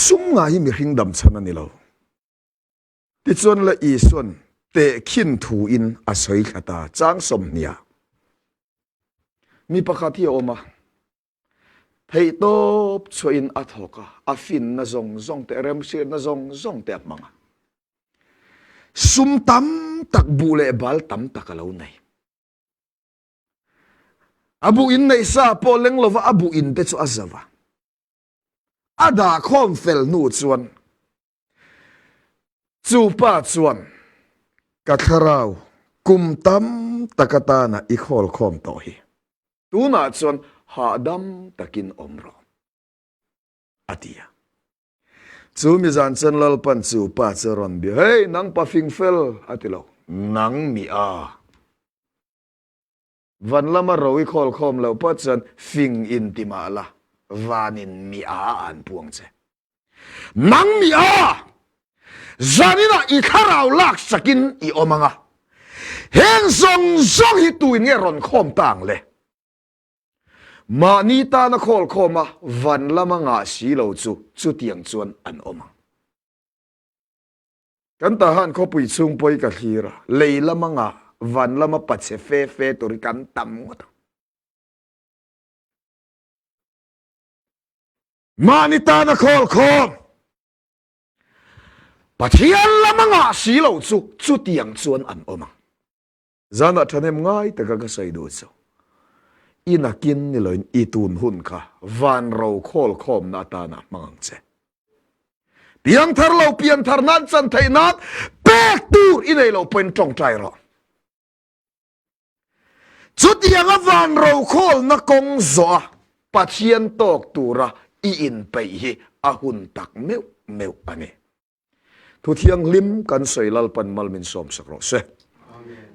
Sum ngah hi mihring dam chhan a ni lo. Tichuan la Isuan tehkhin thu in a sawi thla ta chang 20 ah. Mi pakhat hi a awm a, theihtawp chhuahin a thawk a, a finna zawng zawng te, remhriatna zawng zawng te a hmang a. Sum tam tak buh leh bal tam tak a lo nei. A buh in neih sa pawh leng lova a buh in te chu a zau a. A dah khawm fel hnu chuan chu pa chuan ka thlarau kum tam tak atana i khawl khawm tawh hi tunah chuan hahdam takin awm rawh a ti a. Chu mi zan chuan Lalpan chu pa chu rawn bia, Hei nang pa fing fel a ti lo, nang mi a. Van lama ro i khawl khawm loh pawh chuan fing in ti mah la, vanin mi a a an puang che. Nang mi a! Zaninah i thlarau lak sakin i awm ang a, heng zawng zawng hi tuin nge rawn khawm ta ang le? Mahni tana khawl khawm a, van lama ngah si lo chu chutiang chuan an awm ang. Kan tahan khawpui chhung pawi ka thlir a, lei lama ngah, van lama pachhe fe fe tur hi kan tam ngawt ang. Mahni tana khawl khawm, Pathian lama ngah si lo chu chutiang chuan an awm ang. Zanah thahnem ngai taka ka sawi duh chu, i nakin ni loin i tun hun kha van ro khawl khawmna atana hmang ang che. Piangthar lo pianthar nan chan theih nan pek tur i nei lo pawhin tawngtai rawh. Chutianga van ro khawlna kawng zawh a Pathian tawk tura i inpeih hi a hun tak meuh. meuh a ni. Thu thianghlim kan sawi Lalpan mal min sawm sak rawh se.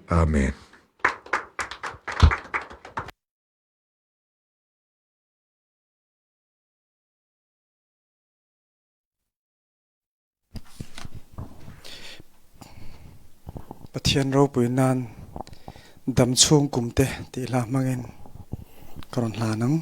Amen. Pathian ropui nan dam chhung kum te tih hla hmangin ka rawn hlan ang.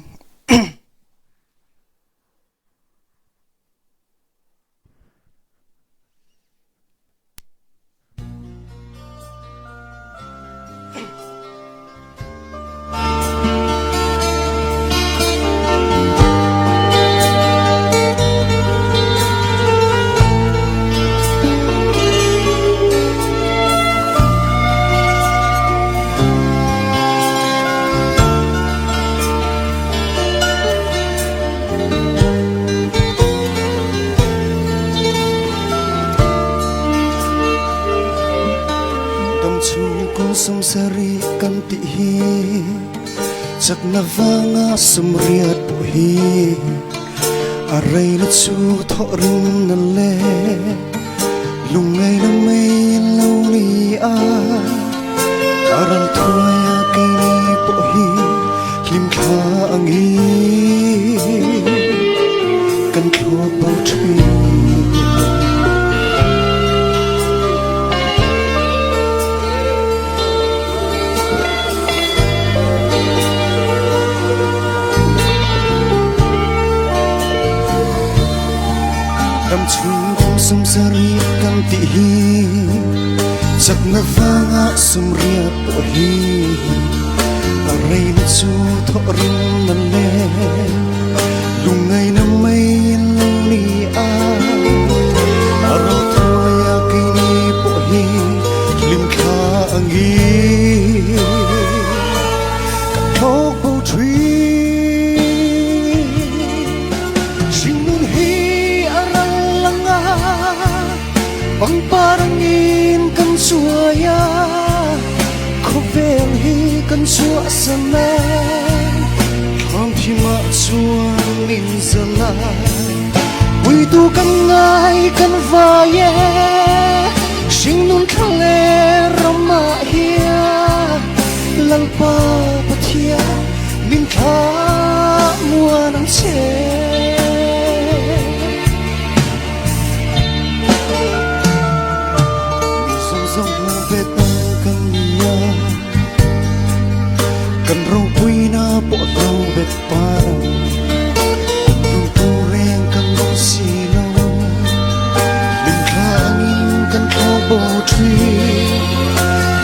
Damchhung kum 70 kan tih hi chakna vanga 80 pawh hi a reina chu thawh rin na le lungngaihna mai lo ni a a ral thuai a keini pawh hi hlimthla angin kan thluak bo thin. Dam chung kum 70 kan tih hi chakna vanga 80 pawh hi a reina chu thawh rin na le lungngaihna mai lo ni a a ral thuai a keini pawh hi hlimthla angin kan thlawk bo thin. Hringnun hi a ral anga pangpar angin kan chuai a khawvel hi kan chhuahsan a thlam thimah chuan min zal a puitu kan ngai kan vai e hringnun thla leh ramah hian Lalpa Pathian min thlah muan ang che. Mi zawng zawng hmu ve tang kan ni a, kan ropuina pawh hlo bet parang kum lungpu reng kan awm si lo, hlimthla angin kan thlawk bo thin,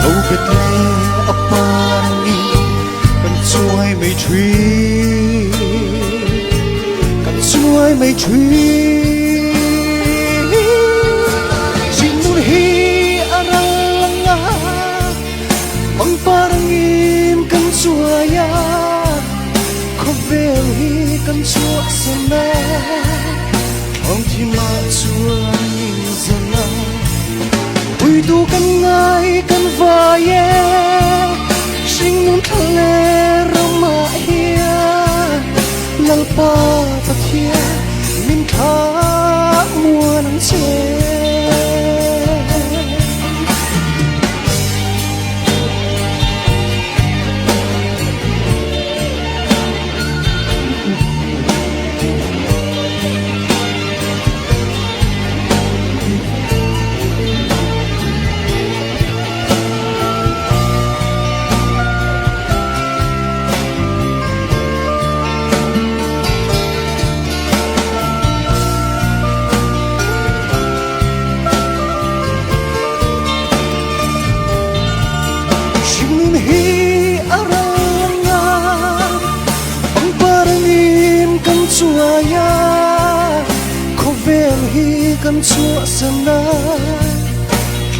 hlo bet leh a par angin kan chuai mai thin, kan chuai mai thin. Hringnun hi a ral anga pangpar angin kan chuai a, khawvel hi kan chhuahsan a, thawng thimah chuan min zal a, puitu kan ngai kan vai e, hringnun thla leh ramah hian Lalpa Pathian min thlah muan ang che. Hringnun hi a ral anga pangpar angin kan chuai a, khawvel hi kan chhuahsan a,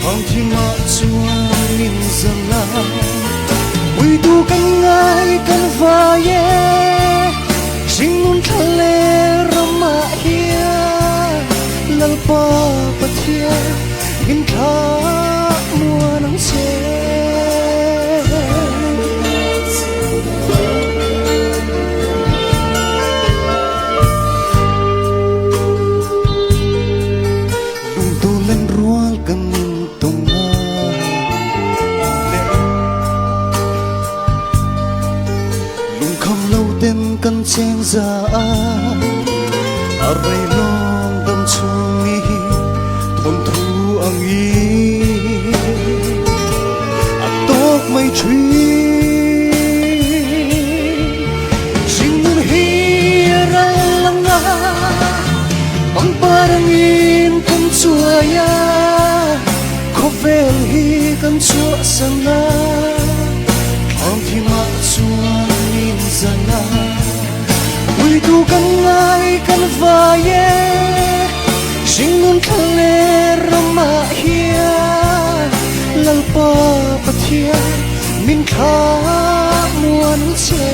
thlam thimah chuan min zal a, puitu kan ngai kan vai e, hringnun thla leh ramah hian Lalpa Pathian min thlah muan ang che. za a A rei lawng dam chhung ni hi thawnthu ang i A tawk mai thin Hringnun hi a ral ang a Pangpar angin kan chuai a Khawvel hi kan chhuahsan a Thlam thimah chuan min zan a Puitu kan ngai kan vai e Hringnun thla leh ramah hian Lalpa Pathian min thlah muan che.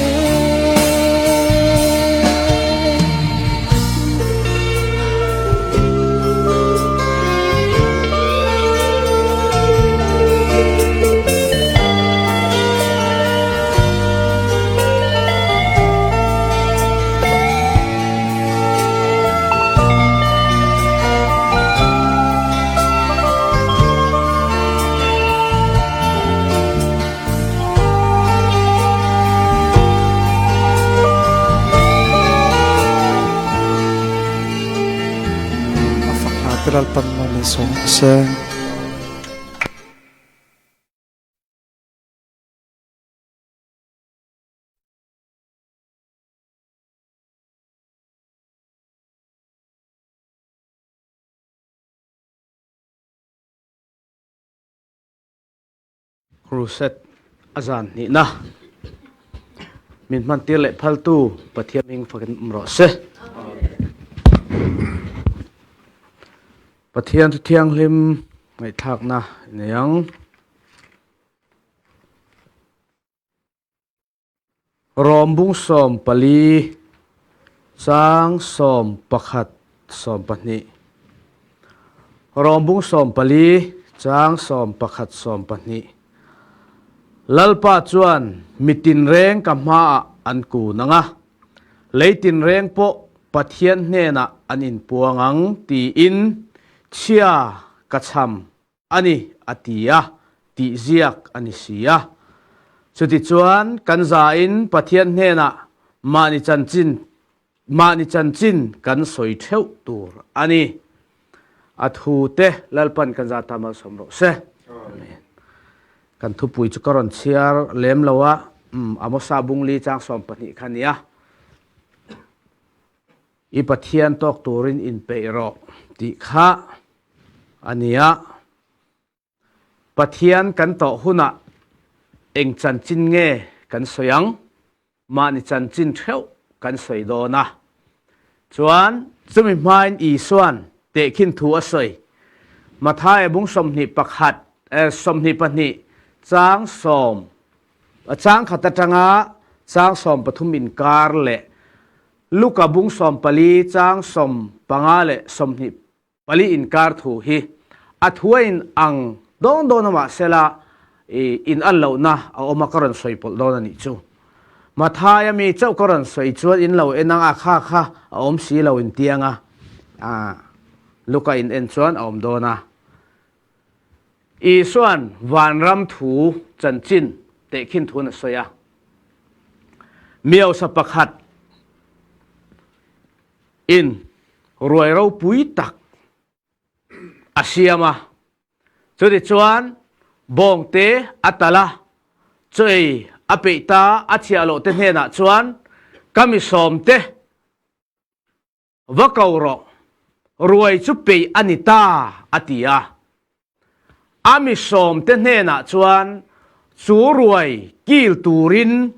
A fak hna te Lalpan maw min sawm se. Crusade a zan hnihna min hmantir leh phaltu Pathian hming fakin awm rawh se. Pathian chu thianghlim ngaihthlakna i nei ang. Rom bung 14 chang 11 12 Rom bung 14 chang 11 12 Lalpa chuan mi tinreng ka hmaah an kun ang a, lei tinreng pawh Pathian hnenah an inpuang ang tiin chhia ka chham a ni, a ti a, tih ziak a ni si a. Chutichuan, kan zain Pathian hnenah mahni chanchin mahni chanchin kan sawi theuh tur a ni. A thu te Lalpan kan za ta malsawm rawh se. Amen. Kan thupui chu ka rawn chhiar lem lo a, Amosa bungli chang 12 kha nia. I Pathian tawk turin inpeih rawh tih kha a ni a. Pathian kan tawh hunah eng chanchin nge kan sawi ang? Mahni chanchin theuh kan sawi dawn a. Chuan chumi hmain Isuan tehkhin thu a sawi. Mathaia bung 21, 22 chang sawm, chang khat atanga chang 13 inkar leh Luka bung 14 chang 15 leh 24 inkar thu hi a thu a in ang dawn dawn a mahsela in an lohna a awm a ka rawn sawi pawlh dawn a nih chu. Mathaia mi chauh ka rawn sawi chuan in lo en ang a kha kha a awm si lo in tiang a Luka in en chuan a awm dawn a. Isuan vanram thu chanchin tehkhin thun a sawi a. Miosa pakhat in ruai ropui tak a siam a. Chutichuan bawngte a tal a, chaw ei a peih ta a chhiah loh te hnenah chuan ka mi sawmte Va ko rawh, ruai chu peih a ni ta, a ti a. A mi sawmte hnenah chuan chu ruai kil turin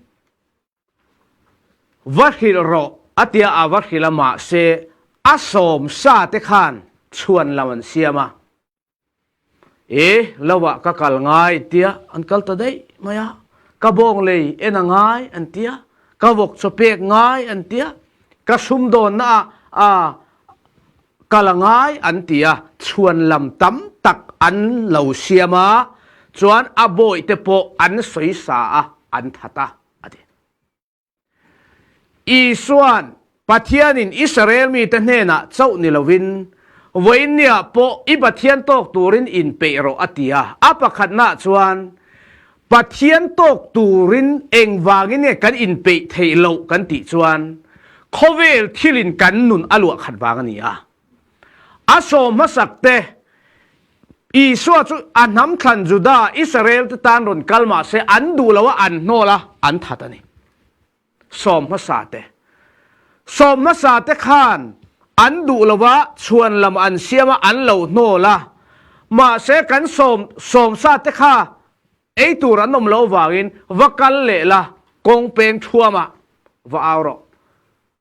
va hrilh rawh, a ti a, a va hrilh a, mahse a sawm sa te khan chhuan lo an siam a. E, lovah ka kal ngai tia an kal ta daih mai a, ka bawng lei en a ngai an tia, ka vawk chaw pek ngai an tia, ka sumdawnna ah a kal a ngai an ti a, chhuan lam tam tak an lo siam a, chuan a bawihte pawh an sawi sa a, an that a, a ti. Isua'n Pathianin Israel mite hnenah chauh ni lovin, Vawiinniah pawh i Pathian tawk turin inpeih rawh a ti a. A pakhatnaah chuan, Pathian tawk turin engvangin nge kan inpeih theih loh kan tih chuan, Khawvel thilin kan nun a luah khat vang a ni a. A sawm hmasak te, Isua chu a hnam thlan Juda, Israel te tan rawn kal mah se an duh lo a, an hnawl a, an that a ni. Sawm hmasa te. Sawm hmasa te khan an duh lo a, chhuan lam an siam a, an lo hnawl a. Mahse kan sawm sawm sa te kha ei tur an awm loh vangin va kal leh la, kawng peng thuamah va au rawh.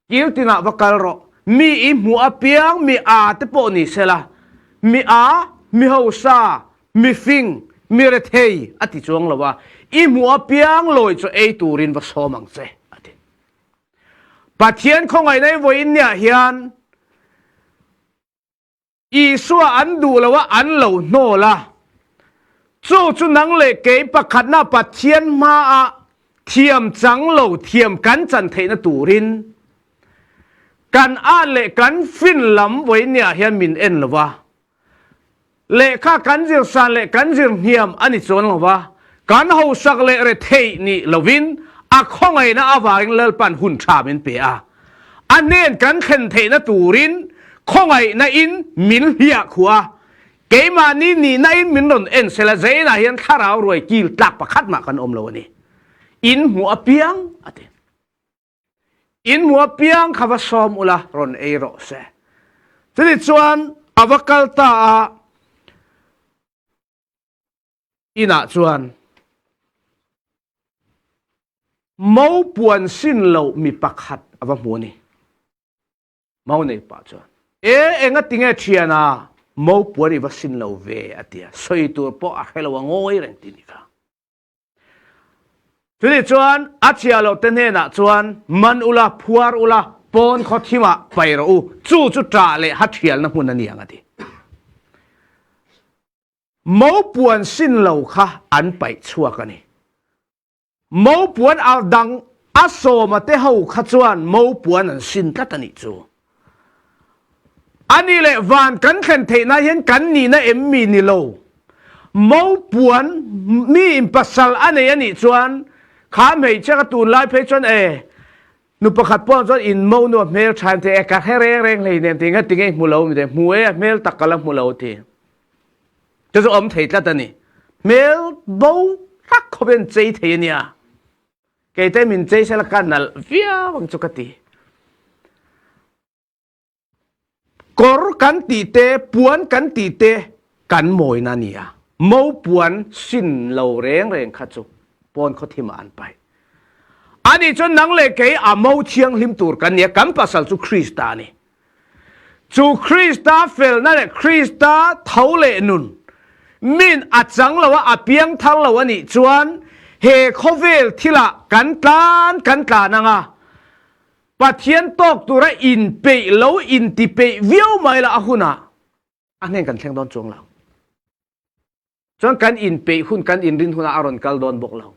Kil tinah va kal rawh. Mi i hmuh apiang mi aa te pawh ni sela, mi aa, mi hausa, mi fing, mi rethei a ti chuang lo a, i hmuh apiang lawi chu ei turin va sawm ang che, a ti. Pathian khawngaihna i vawiin niah hian Isua an duh lo a, an lo hnawl a. Chu chu nang leh kei pakhatna Pathian hmaah thiam chang lo thiam kan chan theihna turin kan at leh kan fin lam vawinia hian min en lo va. Lehkha kan zir san leh kan zir hniam a ni chuan lo va, kan hausak leh retheih ni lovin a khawngaihna avangin Lalpan hun tha min pe a. A hnen kan thlen theihna turin khawngaihna in min hliah khuh a, keimahni nihna in min rawn en sela zeinah hian thlarau ruai kil tlak pakhat mah kan awm lo a ni. In hmuh apiang a ti. In hmuh apiang kha va sawm ula rawn ei rawh se. Chutichuan chuan a va kal ta a, Inah chuan Mo puan sin lo mi pakhat a va hmu a ni. Mo nei pah chuan, E, enga tinge thiana mo puan i va sin lo ve a ti a, sawi tur pawh a hre lo a ngawi reng ti ni kha. Chutih chuan a chhia loh te hnenah chuan man ula, phuar ula, pawn khaw thimah pai rawh u, chu chu ṭah leh ha ṭhialna hmun a ni ang a ti. Mo puan sin lo kha an paih chhuak a ni. Mo puan a dang a sawma te ho kha chuan mo puan an sin tlat a nih chu. A nih leh van kan thlen theihna hian kan nihna em mi ni lo. Mo puan mi in pasal a nei a nih chuan kha hmeichhia kha tunlai phei chuan e Nu pakhat pawh chuan in mo nu a hmel tha em ti e ka hre reng reng hlei nem ti nga tinge i hmu lo mi te hmu e a hmel tak ka la hmu lo ti. Chu chu awm thei tlat a ni. Hmel bo tak khawp hian chei thei a nia. Kei te min chei sela ka nalh viau ang chu ka ti. Kawr kan tih te, puan kan tih te kan mawina a ni a. Mo puan sin lo reng reng kha chu pawn khaw thimah an paih. Ani chuan nang leh kei a mo thianghlim tur kan ni a, kan pasal chu Krista a ni. Chu Krista felna leh Krista tho leh nun min a chang lo a, a piang thar lo a nih chuan he khawvel thilah kan tlan kan tlan ang a, Pathian tawk tura inpeih lo intipeih viau mai la a hunah a hnen kan thleng dawn chuang lo. Chuan kan inpeih hun kan inrin hunah a rawn kal dawn bawk lo.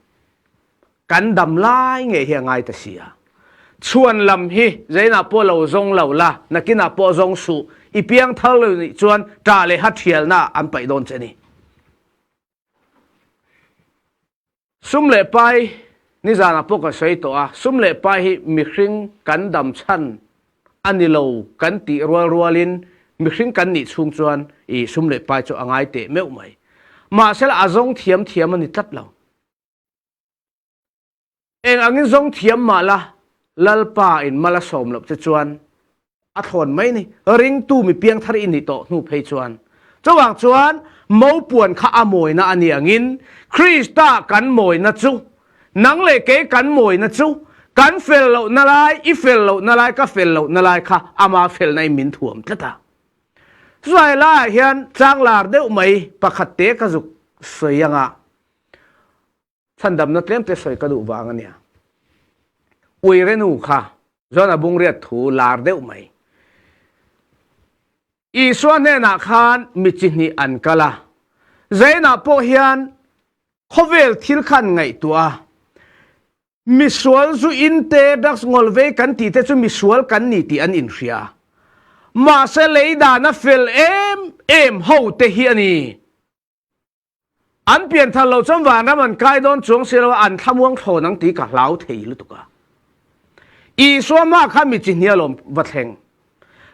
Kan dam lai ngei hi a ngai ta si a. Chhuan lam hi zeinah pawh lo zawng lo la, nakinah pawh zawng suh, i piang thar lo nih chuan ṭah leh ha ṭhialna an paih dawn che ni. Sum leh pai nizanah pawh ka sawi tawh a, sum leh pai hi mihring kan dam chhan a ni lo kan tih rual rualin mihring kan nih chhung chuan i sum leh pai chu a ngai teh meuh mai. Mahsela a zawng thiam thiam a ni tlat lo. Eng angin zawng thiam mah la, Lalpa in mal a sawm loh che chuan a thlawn mai ni. Ringtu mi piangthar i nih tawh hnu phei chuan. Chuvang chuan mopuan kha a mawina a ni angin Krista kan mawina chu, nang leh kei kan mawina chu, kan fel lohna lai, i fel lohna lai, ka fel lohna lai kha ama felna in min thuam tlat a. Chulai laiah hian changlar deuh mai pakhat te ka zuk sawi anga Chhandamna tlemte sawi ka duh vang a nia. Uire nu kha John a bungriat thu lar deuh mai. Isua hnenah khan mi chi hnih an kal a. Zainah pawh hian khawvel thil khan ngaihtuah a. Misual zu in te, drugs ngawl vei kan tih te chu misual kan ni tih an inhria. Mahse lei dana fel em em ho te hi a ni. An pianthar loh chuan vanram an kai dawn chuang si lo a, an thlamuang thlawn ang tih ka hlau thei lutuk a. Isua hma kha mi chi hnial lawm va thleng.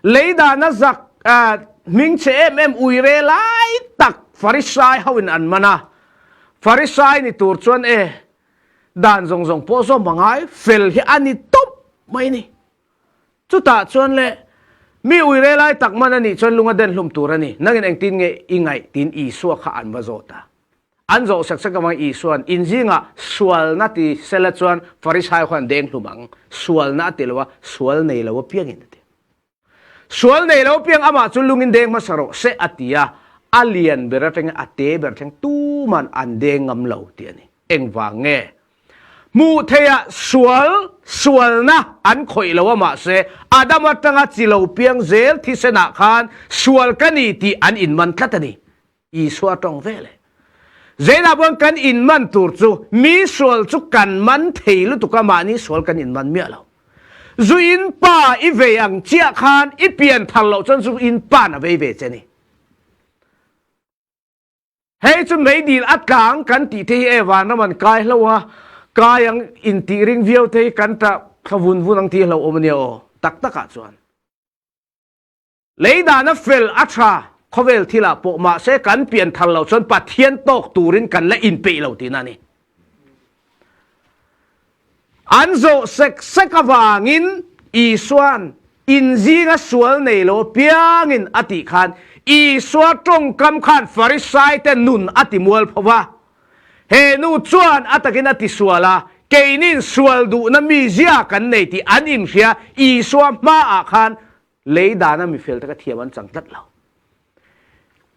Lei dana zak hming chhe em em uire lai tak Farisai ho in an man a. Farisai ni tur chuan e dan zawng zawng pawh zawm a ngai fel hi a ni tawp mai ni. Chutah chuan le mi uire lai tak man a nih chuan lung a den hlum tur a ni. Nangin engtin nge i ngaih tiin Isua kha an va zawt a. An zawh sek sek avang Isua'n in zingah sualna ti sela chuan Farisai khuan deng hlum ang, sualna a ti lo a, sual nei lo apiangin a ti. Sual nei lo apiang amah chu lungin deng hmasa rawh se a ti a, a lian ber atangin a te ber thleng tuman an deng ngam lo tih a ni. Engvang nge? Hmuh theiah sual, sualna an khawih lo a mahse Adam atanga chi lo piang zel thisenah khan sual ka ni tih an inman tlat a ni. Isua tawng ve le. Zeina pawhin kan inman tur chu mi sual chu kan man thei lutuk a, mahni sual kan inman miah lo. Zu in pa i vei ang chiah khan i pian thar loh chuan zu in pa'n a vei ve che ni. Hei chu meidil a tlang kan tih te hi e vanram an kai hlo a, kai ang intih ring viau te hi kan tah thla vun vun ang tih a hlauhawm a nia aw, tak takah chuan. Lei dana fel a tha khawvel thilah pawh mahse kan pian thar loh chuan Pathian tawk turin kan la inpeih lo tihna a ni. An zawh sek sek avangin Isua'n in zinga sual nei lo apiangin a tih khan Isua tawngkam khan Farisaite nun a ti mual pho va. He nu chuan a takin a tisual a, keinin sual duhna mizia kan nei tih an inhria Isua hmaah khan Lei dana mi fel taka thiam an chang tlat lo.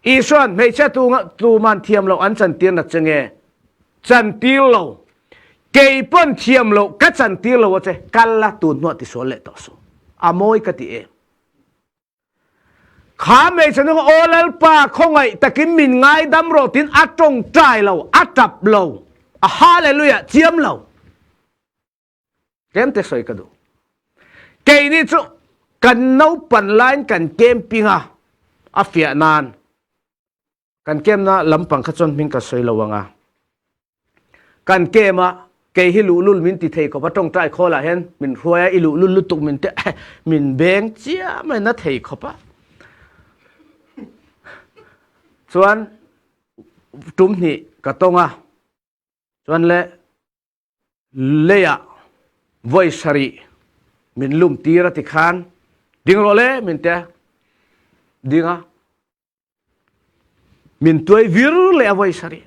Isua'n hmeichhia tuman thiam loh an chantir na che nge? Chantir lo. Kei pawn thiam loh ka chantir lo a che, kal la tun hnuah tisual leh tawh suh. A mawi ka ti em? Kha hmeichhe nu kha aw Lalpa khawngaih takin min ngaidam rawh tiin a tawngtai lo, a tap lo, a hallelujah chiam lo. Tlem te sawi ka duh. Keini chu kan naupan laiin kan camping a, a fiah nan kan camp na lampang kha chuan hming ka sawi lo ang a. Kan camp a, kei hi luhlul min ti thei khawp a, tawngtai khawl ah hian min hruai a, i luhlul lutuk min te min beng chiam a, na thei khawp a. Chuan tum hnih ka tawng a, chuan le Leiah vawi sarih min lum tir a ti khan ding rawh le min te ding a min tuai vir leh a vawi sarih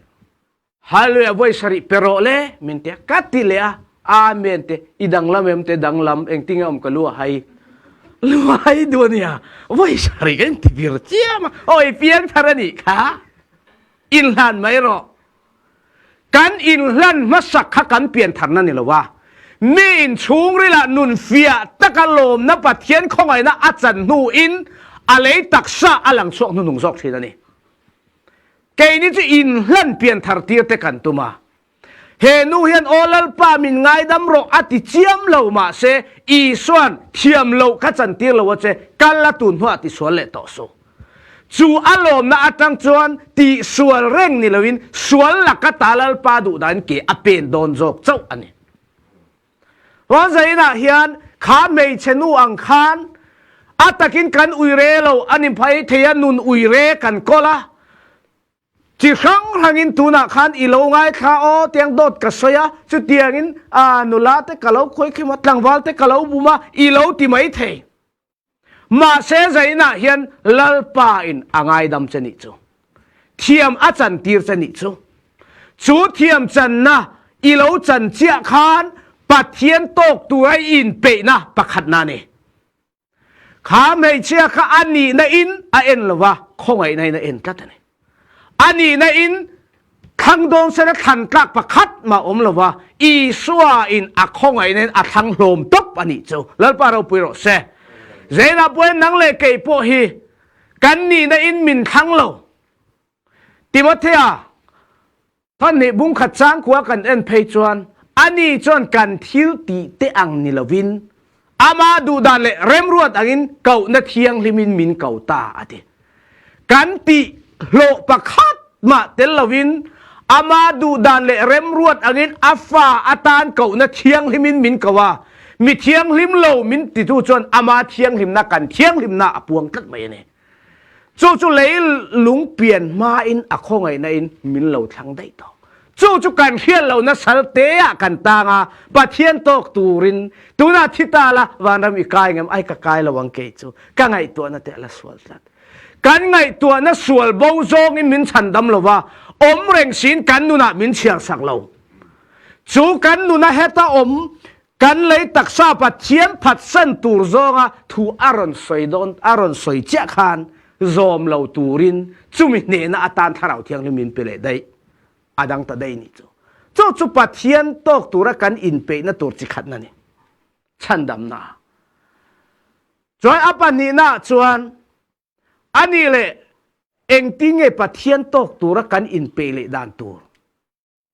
hallelujah vawi sarih pe rawh le min te ka ti leh a amen te i danglam em te danglam engtinge awm ka lu a hai lu a hai duh ania vawi sarih kan ti vir chiam a oi piang thar a nih kha inhlan mai rawh Kan inhlan hmasak kha kan piantharna ni lo a, mi inchhungrilah nun fiah taka lawmna Pathian khawngaihna a chan hnuin a lei taksa a lang chhuak hnuhnung zawk thin a ni. Keini chu inhlan pianthar tir te kan tum a. He nu hian Aw Lalpa min ngaidam rawh a ti chiam lo mahse Isua'n thiam loh kha chan tir lo a che, kal a tun hnuah tisual leh tawh suh. Chu a lawmna atang chuan tihsual reng ni loin sual laka ta Lalpa duhdahin ke a pen dawn zawk chauh a ni. Ruanzainah hian kha hmeichhe nu ang khan a takin kan uire lo a ni phei thei a, nun uire kan kawl a, chi hrang hrangin tunah khan i lo ngaithla aw tiang dawt ka sawi a, chutiangin nula te ka lo khawikhim a, tlangval te ka lo bum a, i lo ti mai thei. Mahse zainah hian Lalpa in a ngaidam che nih chu. Thiam a chantir che nih chu. Chu thiam channa i lo chan chiah khan Pathian tawk tura i inpeihna pakhatna a ni. Kha hmeichhia kha a nihna in a en lova, khawngaihna in a en tlat a ni. A nihna in thlang dawn sela thlan tlak pakhat mah awm lova, Isua in a khawngaihna in a thlang hlawm tawp a nih chu. Lalpa ropui rawh se. Zeinah pawhin nang leh kei pawh hi kan nihna in min thlang lo. Timothea Pahnih bungkhat changkua kan en phei chuan ani chuan kan thil tih te ang ni lovin ama duhdan leh remruat angin kohna thianghlimin min ko ta a ti. Kan tih hlawh pakhat mah tel lovin ama duhdan leh remruat angin a fa atan kohna thianghlimin min ko a. Mi thianghlim lo min titu chuan ama thianghlimna kan thianghlimna a puang tlat mai a ni. Chu chu lei lung pian hmain a khawngaihna in min lo thlang daih tawh. Chu chu kan hriat lohna sal teah kan tang a, Pathian tawk turin tunah thi ta la vanram i kai ngem ai ka kai lo ang kei chu ka ngaihtuahna te a la sual tlat. Kan ngaihtuahna sual bo zawngin min chhandam lo va, awm reng siin kan nunah min chhiarsak lo. Chu kan nuna heta awm kan lei taksa Pathian phatsan tur zawnga thu a rawn sawi dawn a rawn sawi chiah khan zawm lo turin chumi hnehna atan Thlarau Thianghlim min pe leh daih a dang ta daih ni chu. Chu chu Pathian tawk tura kan inpeihna tur chi khatna ni. Chhandamna. Chuan a pahnihna chuan ani leh engtin nge Pathian tawk tura kan inpeih leh dan tur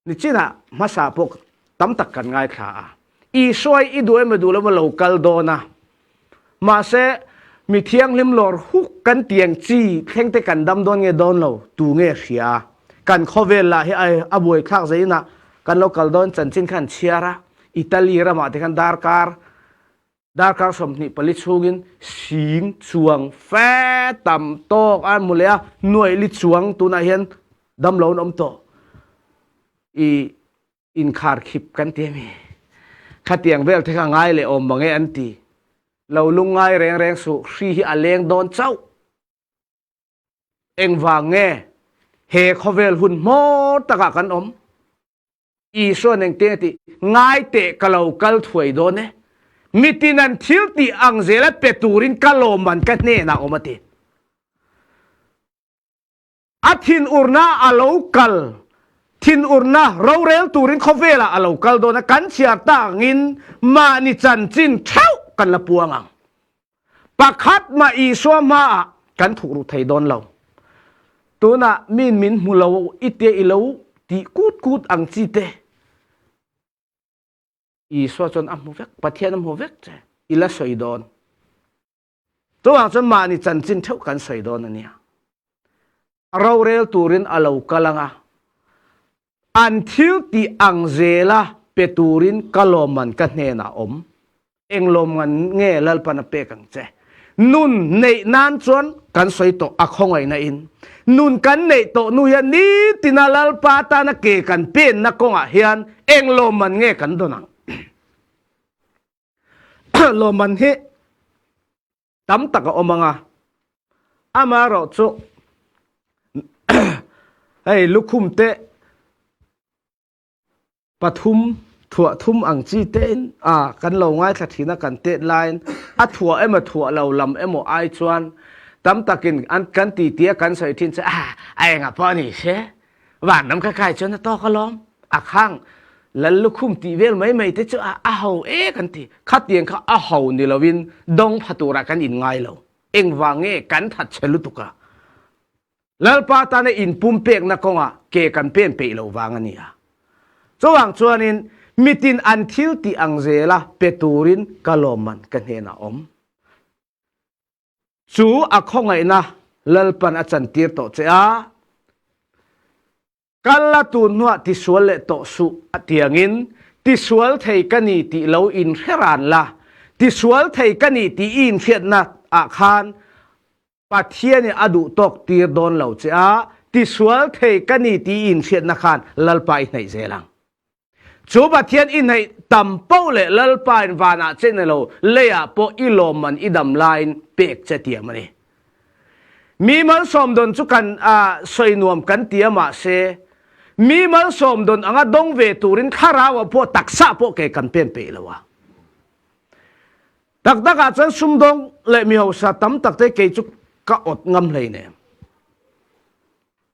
Nichinah hmasa pawh tam tak kan ngaithla a, Isua i duh emaw duh lo emaw lo kal dawn a, mahse mi thianghlim lawr huk kan tiang chi thleng te kan dam dawn nge dawn lo tu nge hria a, kan khawvel lah hi a buaithlak zei inah kan lo kal dawn chanchin kha an chhiar a, Italy ramah te khan darkar Darkar 24 chhungin sing chuang fe tam tawk a mu leh a, nuaih li chuang tunah hian damlo an awm tawh. I inkhar khip kan ti ami? Khatiang vel te kha ngai leh awm mange an ti. Lo lungngai reng reng suh, hri hi a leng dawn chauh. Engvang nge he khawvel hun hmawr takah kan awm? Isua neng te ti ngai teh ka lo kal thuai dawn e. Mitin an thil tih ang zela pe turin ka lawmman ka hnenah awm a ti. A thinurna a lo kal thinurna rorel turin khawvelah a lo kal dawn a, kan chhiar ta angin mahni chanchin theuh kan la puang ang. Pakhat mah Isua hmaah kan thuk ru thei dawn lo. Tunah min min hmu lo i tia i lo tih kut kut ang chi te. Isua chuan a hmu vek, Pathian a hmu vek che, i la sawi dawn. Chuvang chuan mahni chanchin theuh kan sawi dawn a nia. Rorel turin a lo kal anga, an thil tih ang zela pe turin ka lawmman ka hnenah awm. Eng lawmngan nge Lalpan a pek ang che? Nun neih nan chuan kan sawi tawh a khawngaihna in. Nun kan neih tawh nu hian nitina Lalpa tana ke kan penna kawngah hian eng lawmman nge kan dawn ang? Lawmman hi tam tak a awm ang a, amaherawh chu hei lukhum te pathum thuah thum ang chi tein a kan lo ngaithla thin a kan tet laiin a thuah emaw thuah lo lam emaw ai chuan tam takin an kan ti tia kan sawi thin che a a enga pawh a ni se vanram kha kai chuan a tawk alawm a khang lal lukhum tih vel mai mai te chu a a ho e kan ti khatiang kha a ho ni lovin dawng pha turah kan in ngai lo engvang nge kan that chhe lutuk a Lalpa tana inpumpekna kawngah ke kan pen peih loh vang a ni a. Chuvang chuanin mitin an thil tih ang zela pe turin ka lawmman ka hnenah awm. Chu a khawngaihna Lalpan a chantir tawh che a, kal la tun hnuah tisual leh tawh suh a tiangin tisual thei ka ni tih lo inhre ran la, tisual thei ka ni tih i inhriatna ah khan Pathianin a duh tawk tir dawn lo che a, tisual thei ka ni tih i inhriatna khan Lalpa i hnaih zel ang. Chu Pathian i hnaih tam poh leh Lalpa in vanah che ni lo, leiah pawh i lawmman i dam laiin pek che tiam a ni. Mi malsawm dawn chu kan sawi nuam kan ti a mahse, mi malsawm dawn anga dawng ve turin thlarauah pawh taksa pawh ke kan pen peih lo a. Tak tak ah chuan sumdawng leh mi hausa tam tak te kei chu ka awt ngam hlei nem.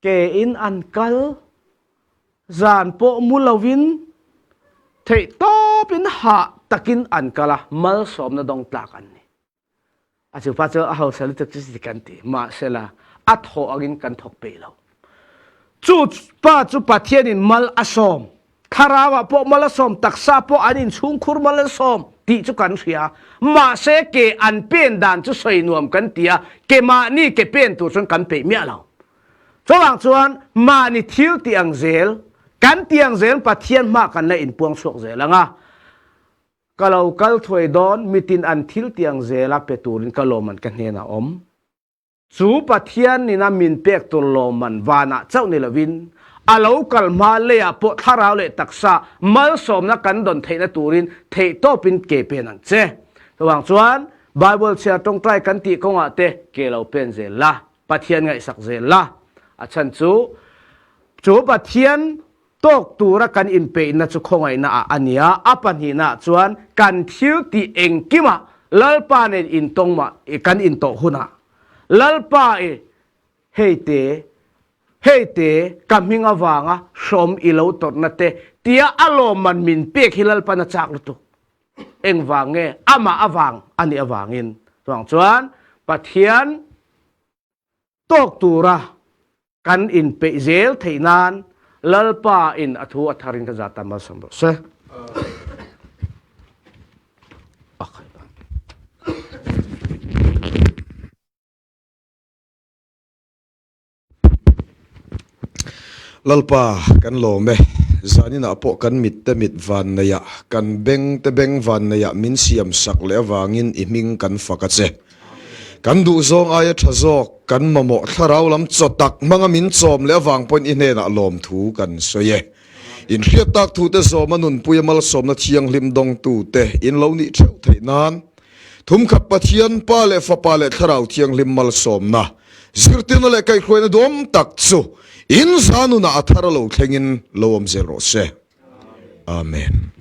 Ke in an kal, zan pawh mu lovin theih tawp in hah takin an kal a, malsawmna dawng tlak an ni. A chu pa chu a hausa lutuk chu ti kan ti, mahsela a thawh angin kan thawk peih lo. Chu pa chu Pathianin mal a sawm, thlarauah pawh mal a sawm, taksa pawh an inchhungkhur mal a sawm tih chu kan hria. Mahse ke an pen dan chu sawi nuam kan ti a, ke mahni ke pen tur chuan kan peih miah lo. Chuvang chuan mahni thil tih ang zel, kan tih ang zel Pathian hma kan la inpuang chhuak zel ang a. Ka lo kal thuai dawn, mitin an thil tiang zela pe turin ka lawmman ka hnenah awm. Chu Pathian nina min pek tur lawmman vanah chauh ni lovin, a lo kal hma leiah pawh thlarau leh taksa malsawmna kan dawn theihna turin theihtawpin ke pen ang che. Chuvang chuan Bible chhiar tawngtai kan tih kawngah te ke lo pen zel la, Pathian ngaihsak zel la. A chhan chu, chu Pathian tawk tura kan inpeihna chu khawngaihna ah a nia, a pahnihna ah chuan kan thil tih engkimah Lalpa nen intawng mah kan intawh hunah Lalpa i hei te, hei te ka hming avanga hrawm i lo tawrhna te tia a lawmman min pek hi Lalpan a chak lutuk. Engvang nge? Amah avang a nih avangin. Chuvang chuan Pathian tawk tura Kan inpeih zel theih nan Lalpa in a thu a thar in ka za ta malsawm rawh se. Lalpa kan lawm e, zaninah pawh kan mit te mit van neihah, kan beng te beng van neihah min siam sak leh avangin i hming kan fak a che. Kan duhzawng aia tha zawk, kan mamawh thlarau lam chaw tak hmanga min chawm leh avang pawhin i hnenah lawmthu kan sawi e. Inhriat tak thute zawma nunpuia malsawmna thianghlim dawngtute in lo nih theuh theih nan Thumkhat Pathian, Pa leh Fapa leh Thlarau Thianghlim malsawmna, zirtirna leh kaihhruaina duam tak chu in za nunah a thar a lo thlengin lo awm zel rawh se. Amen.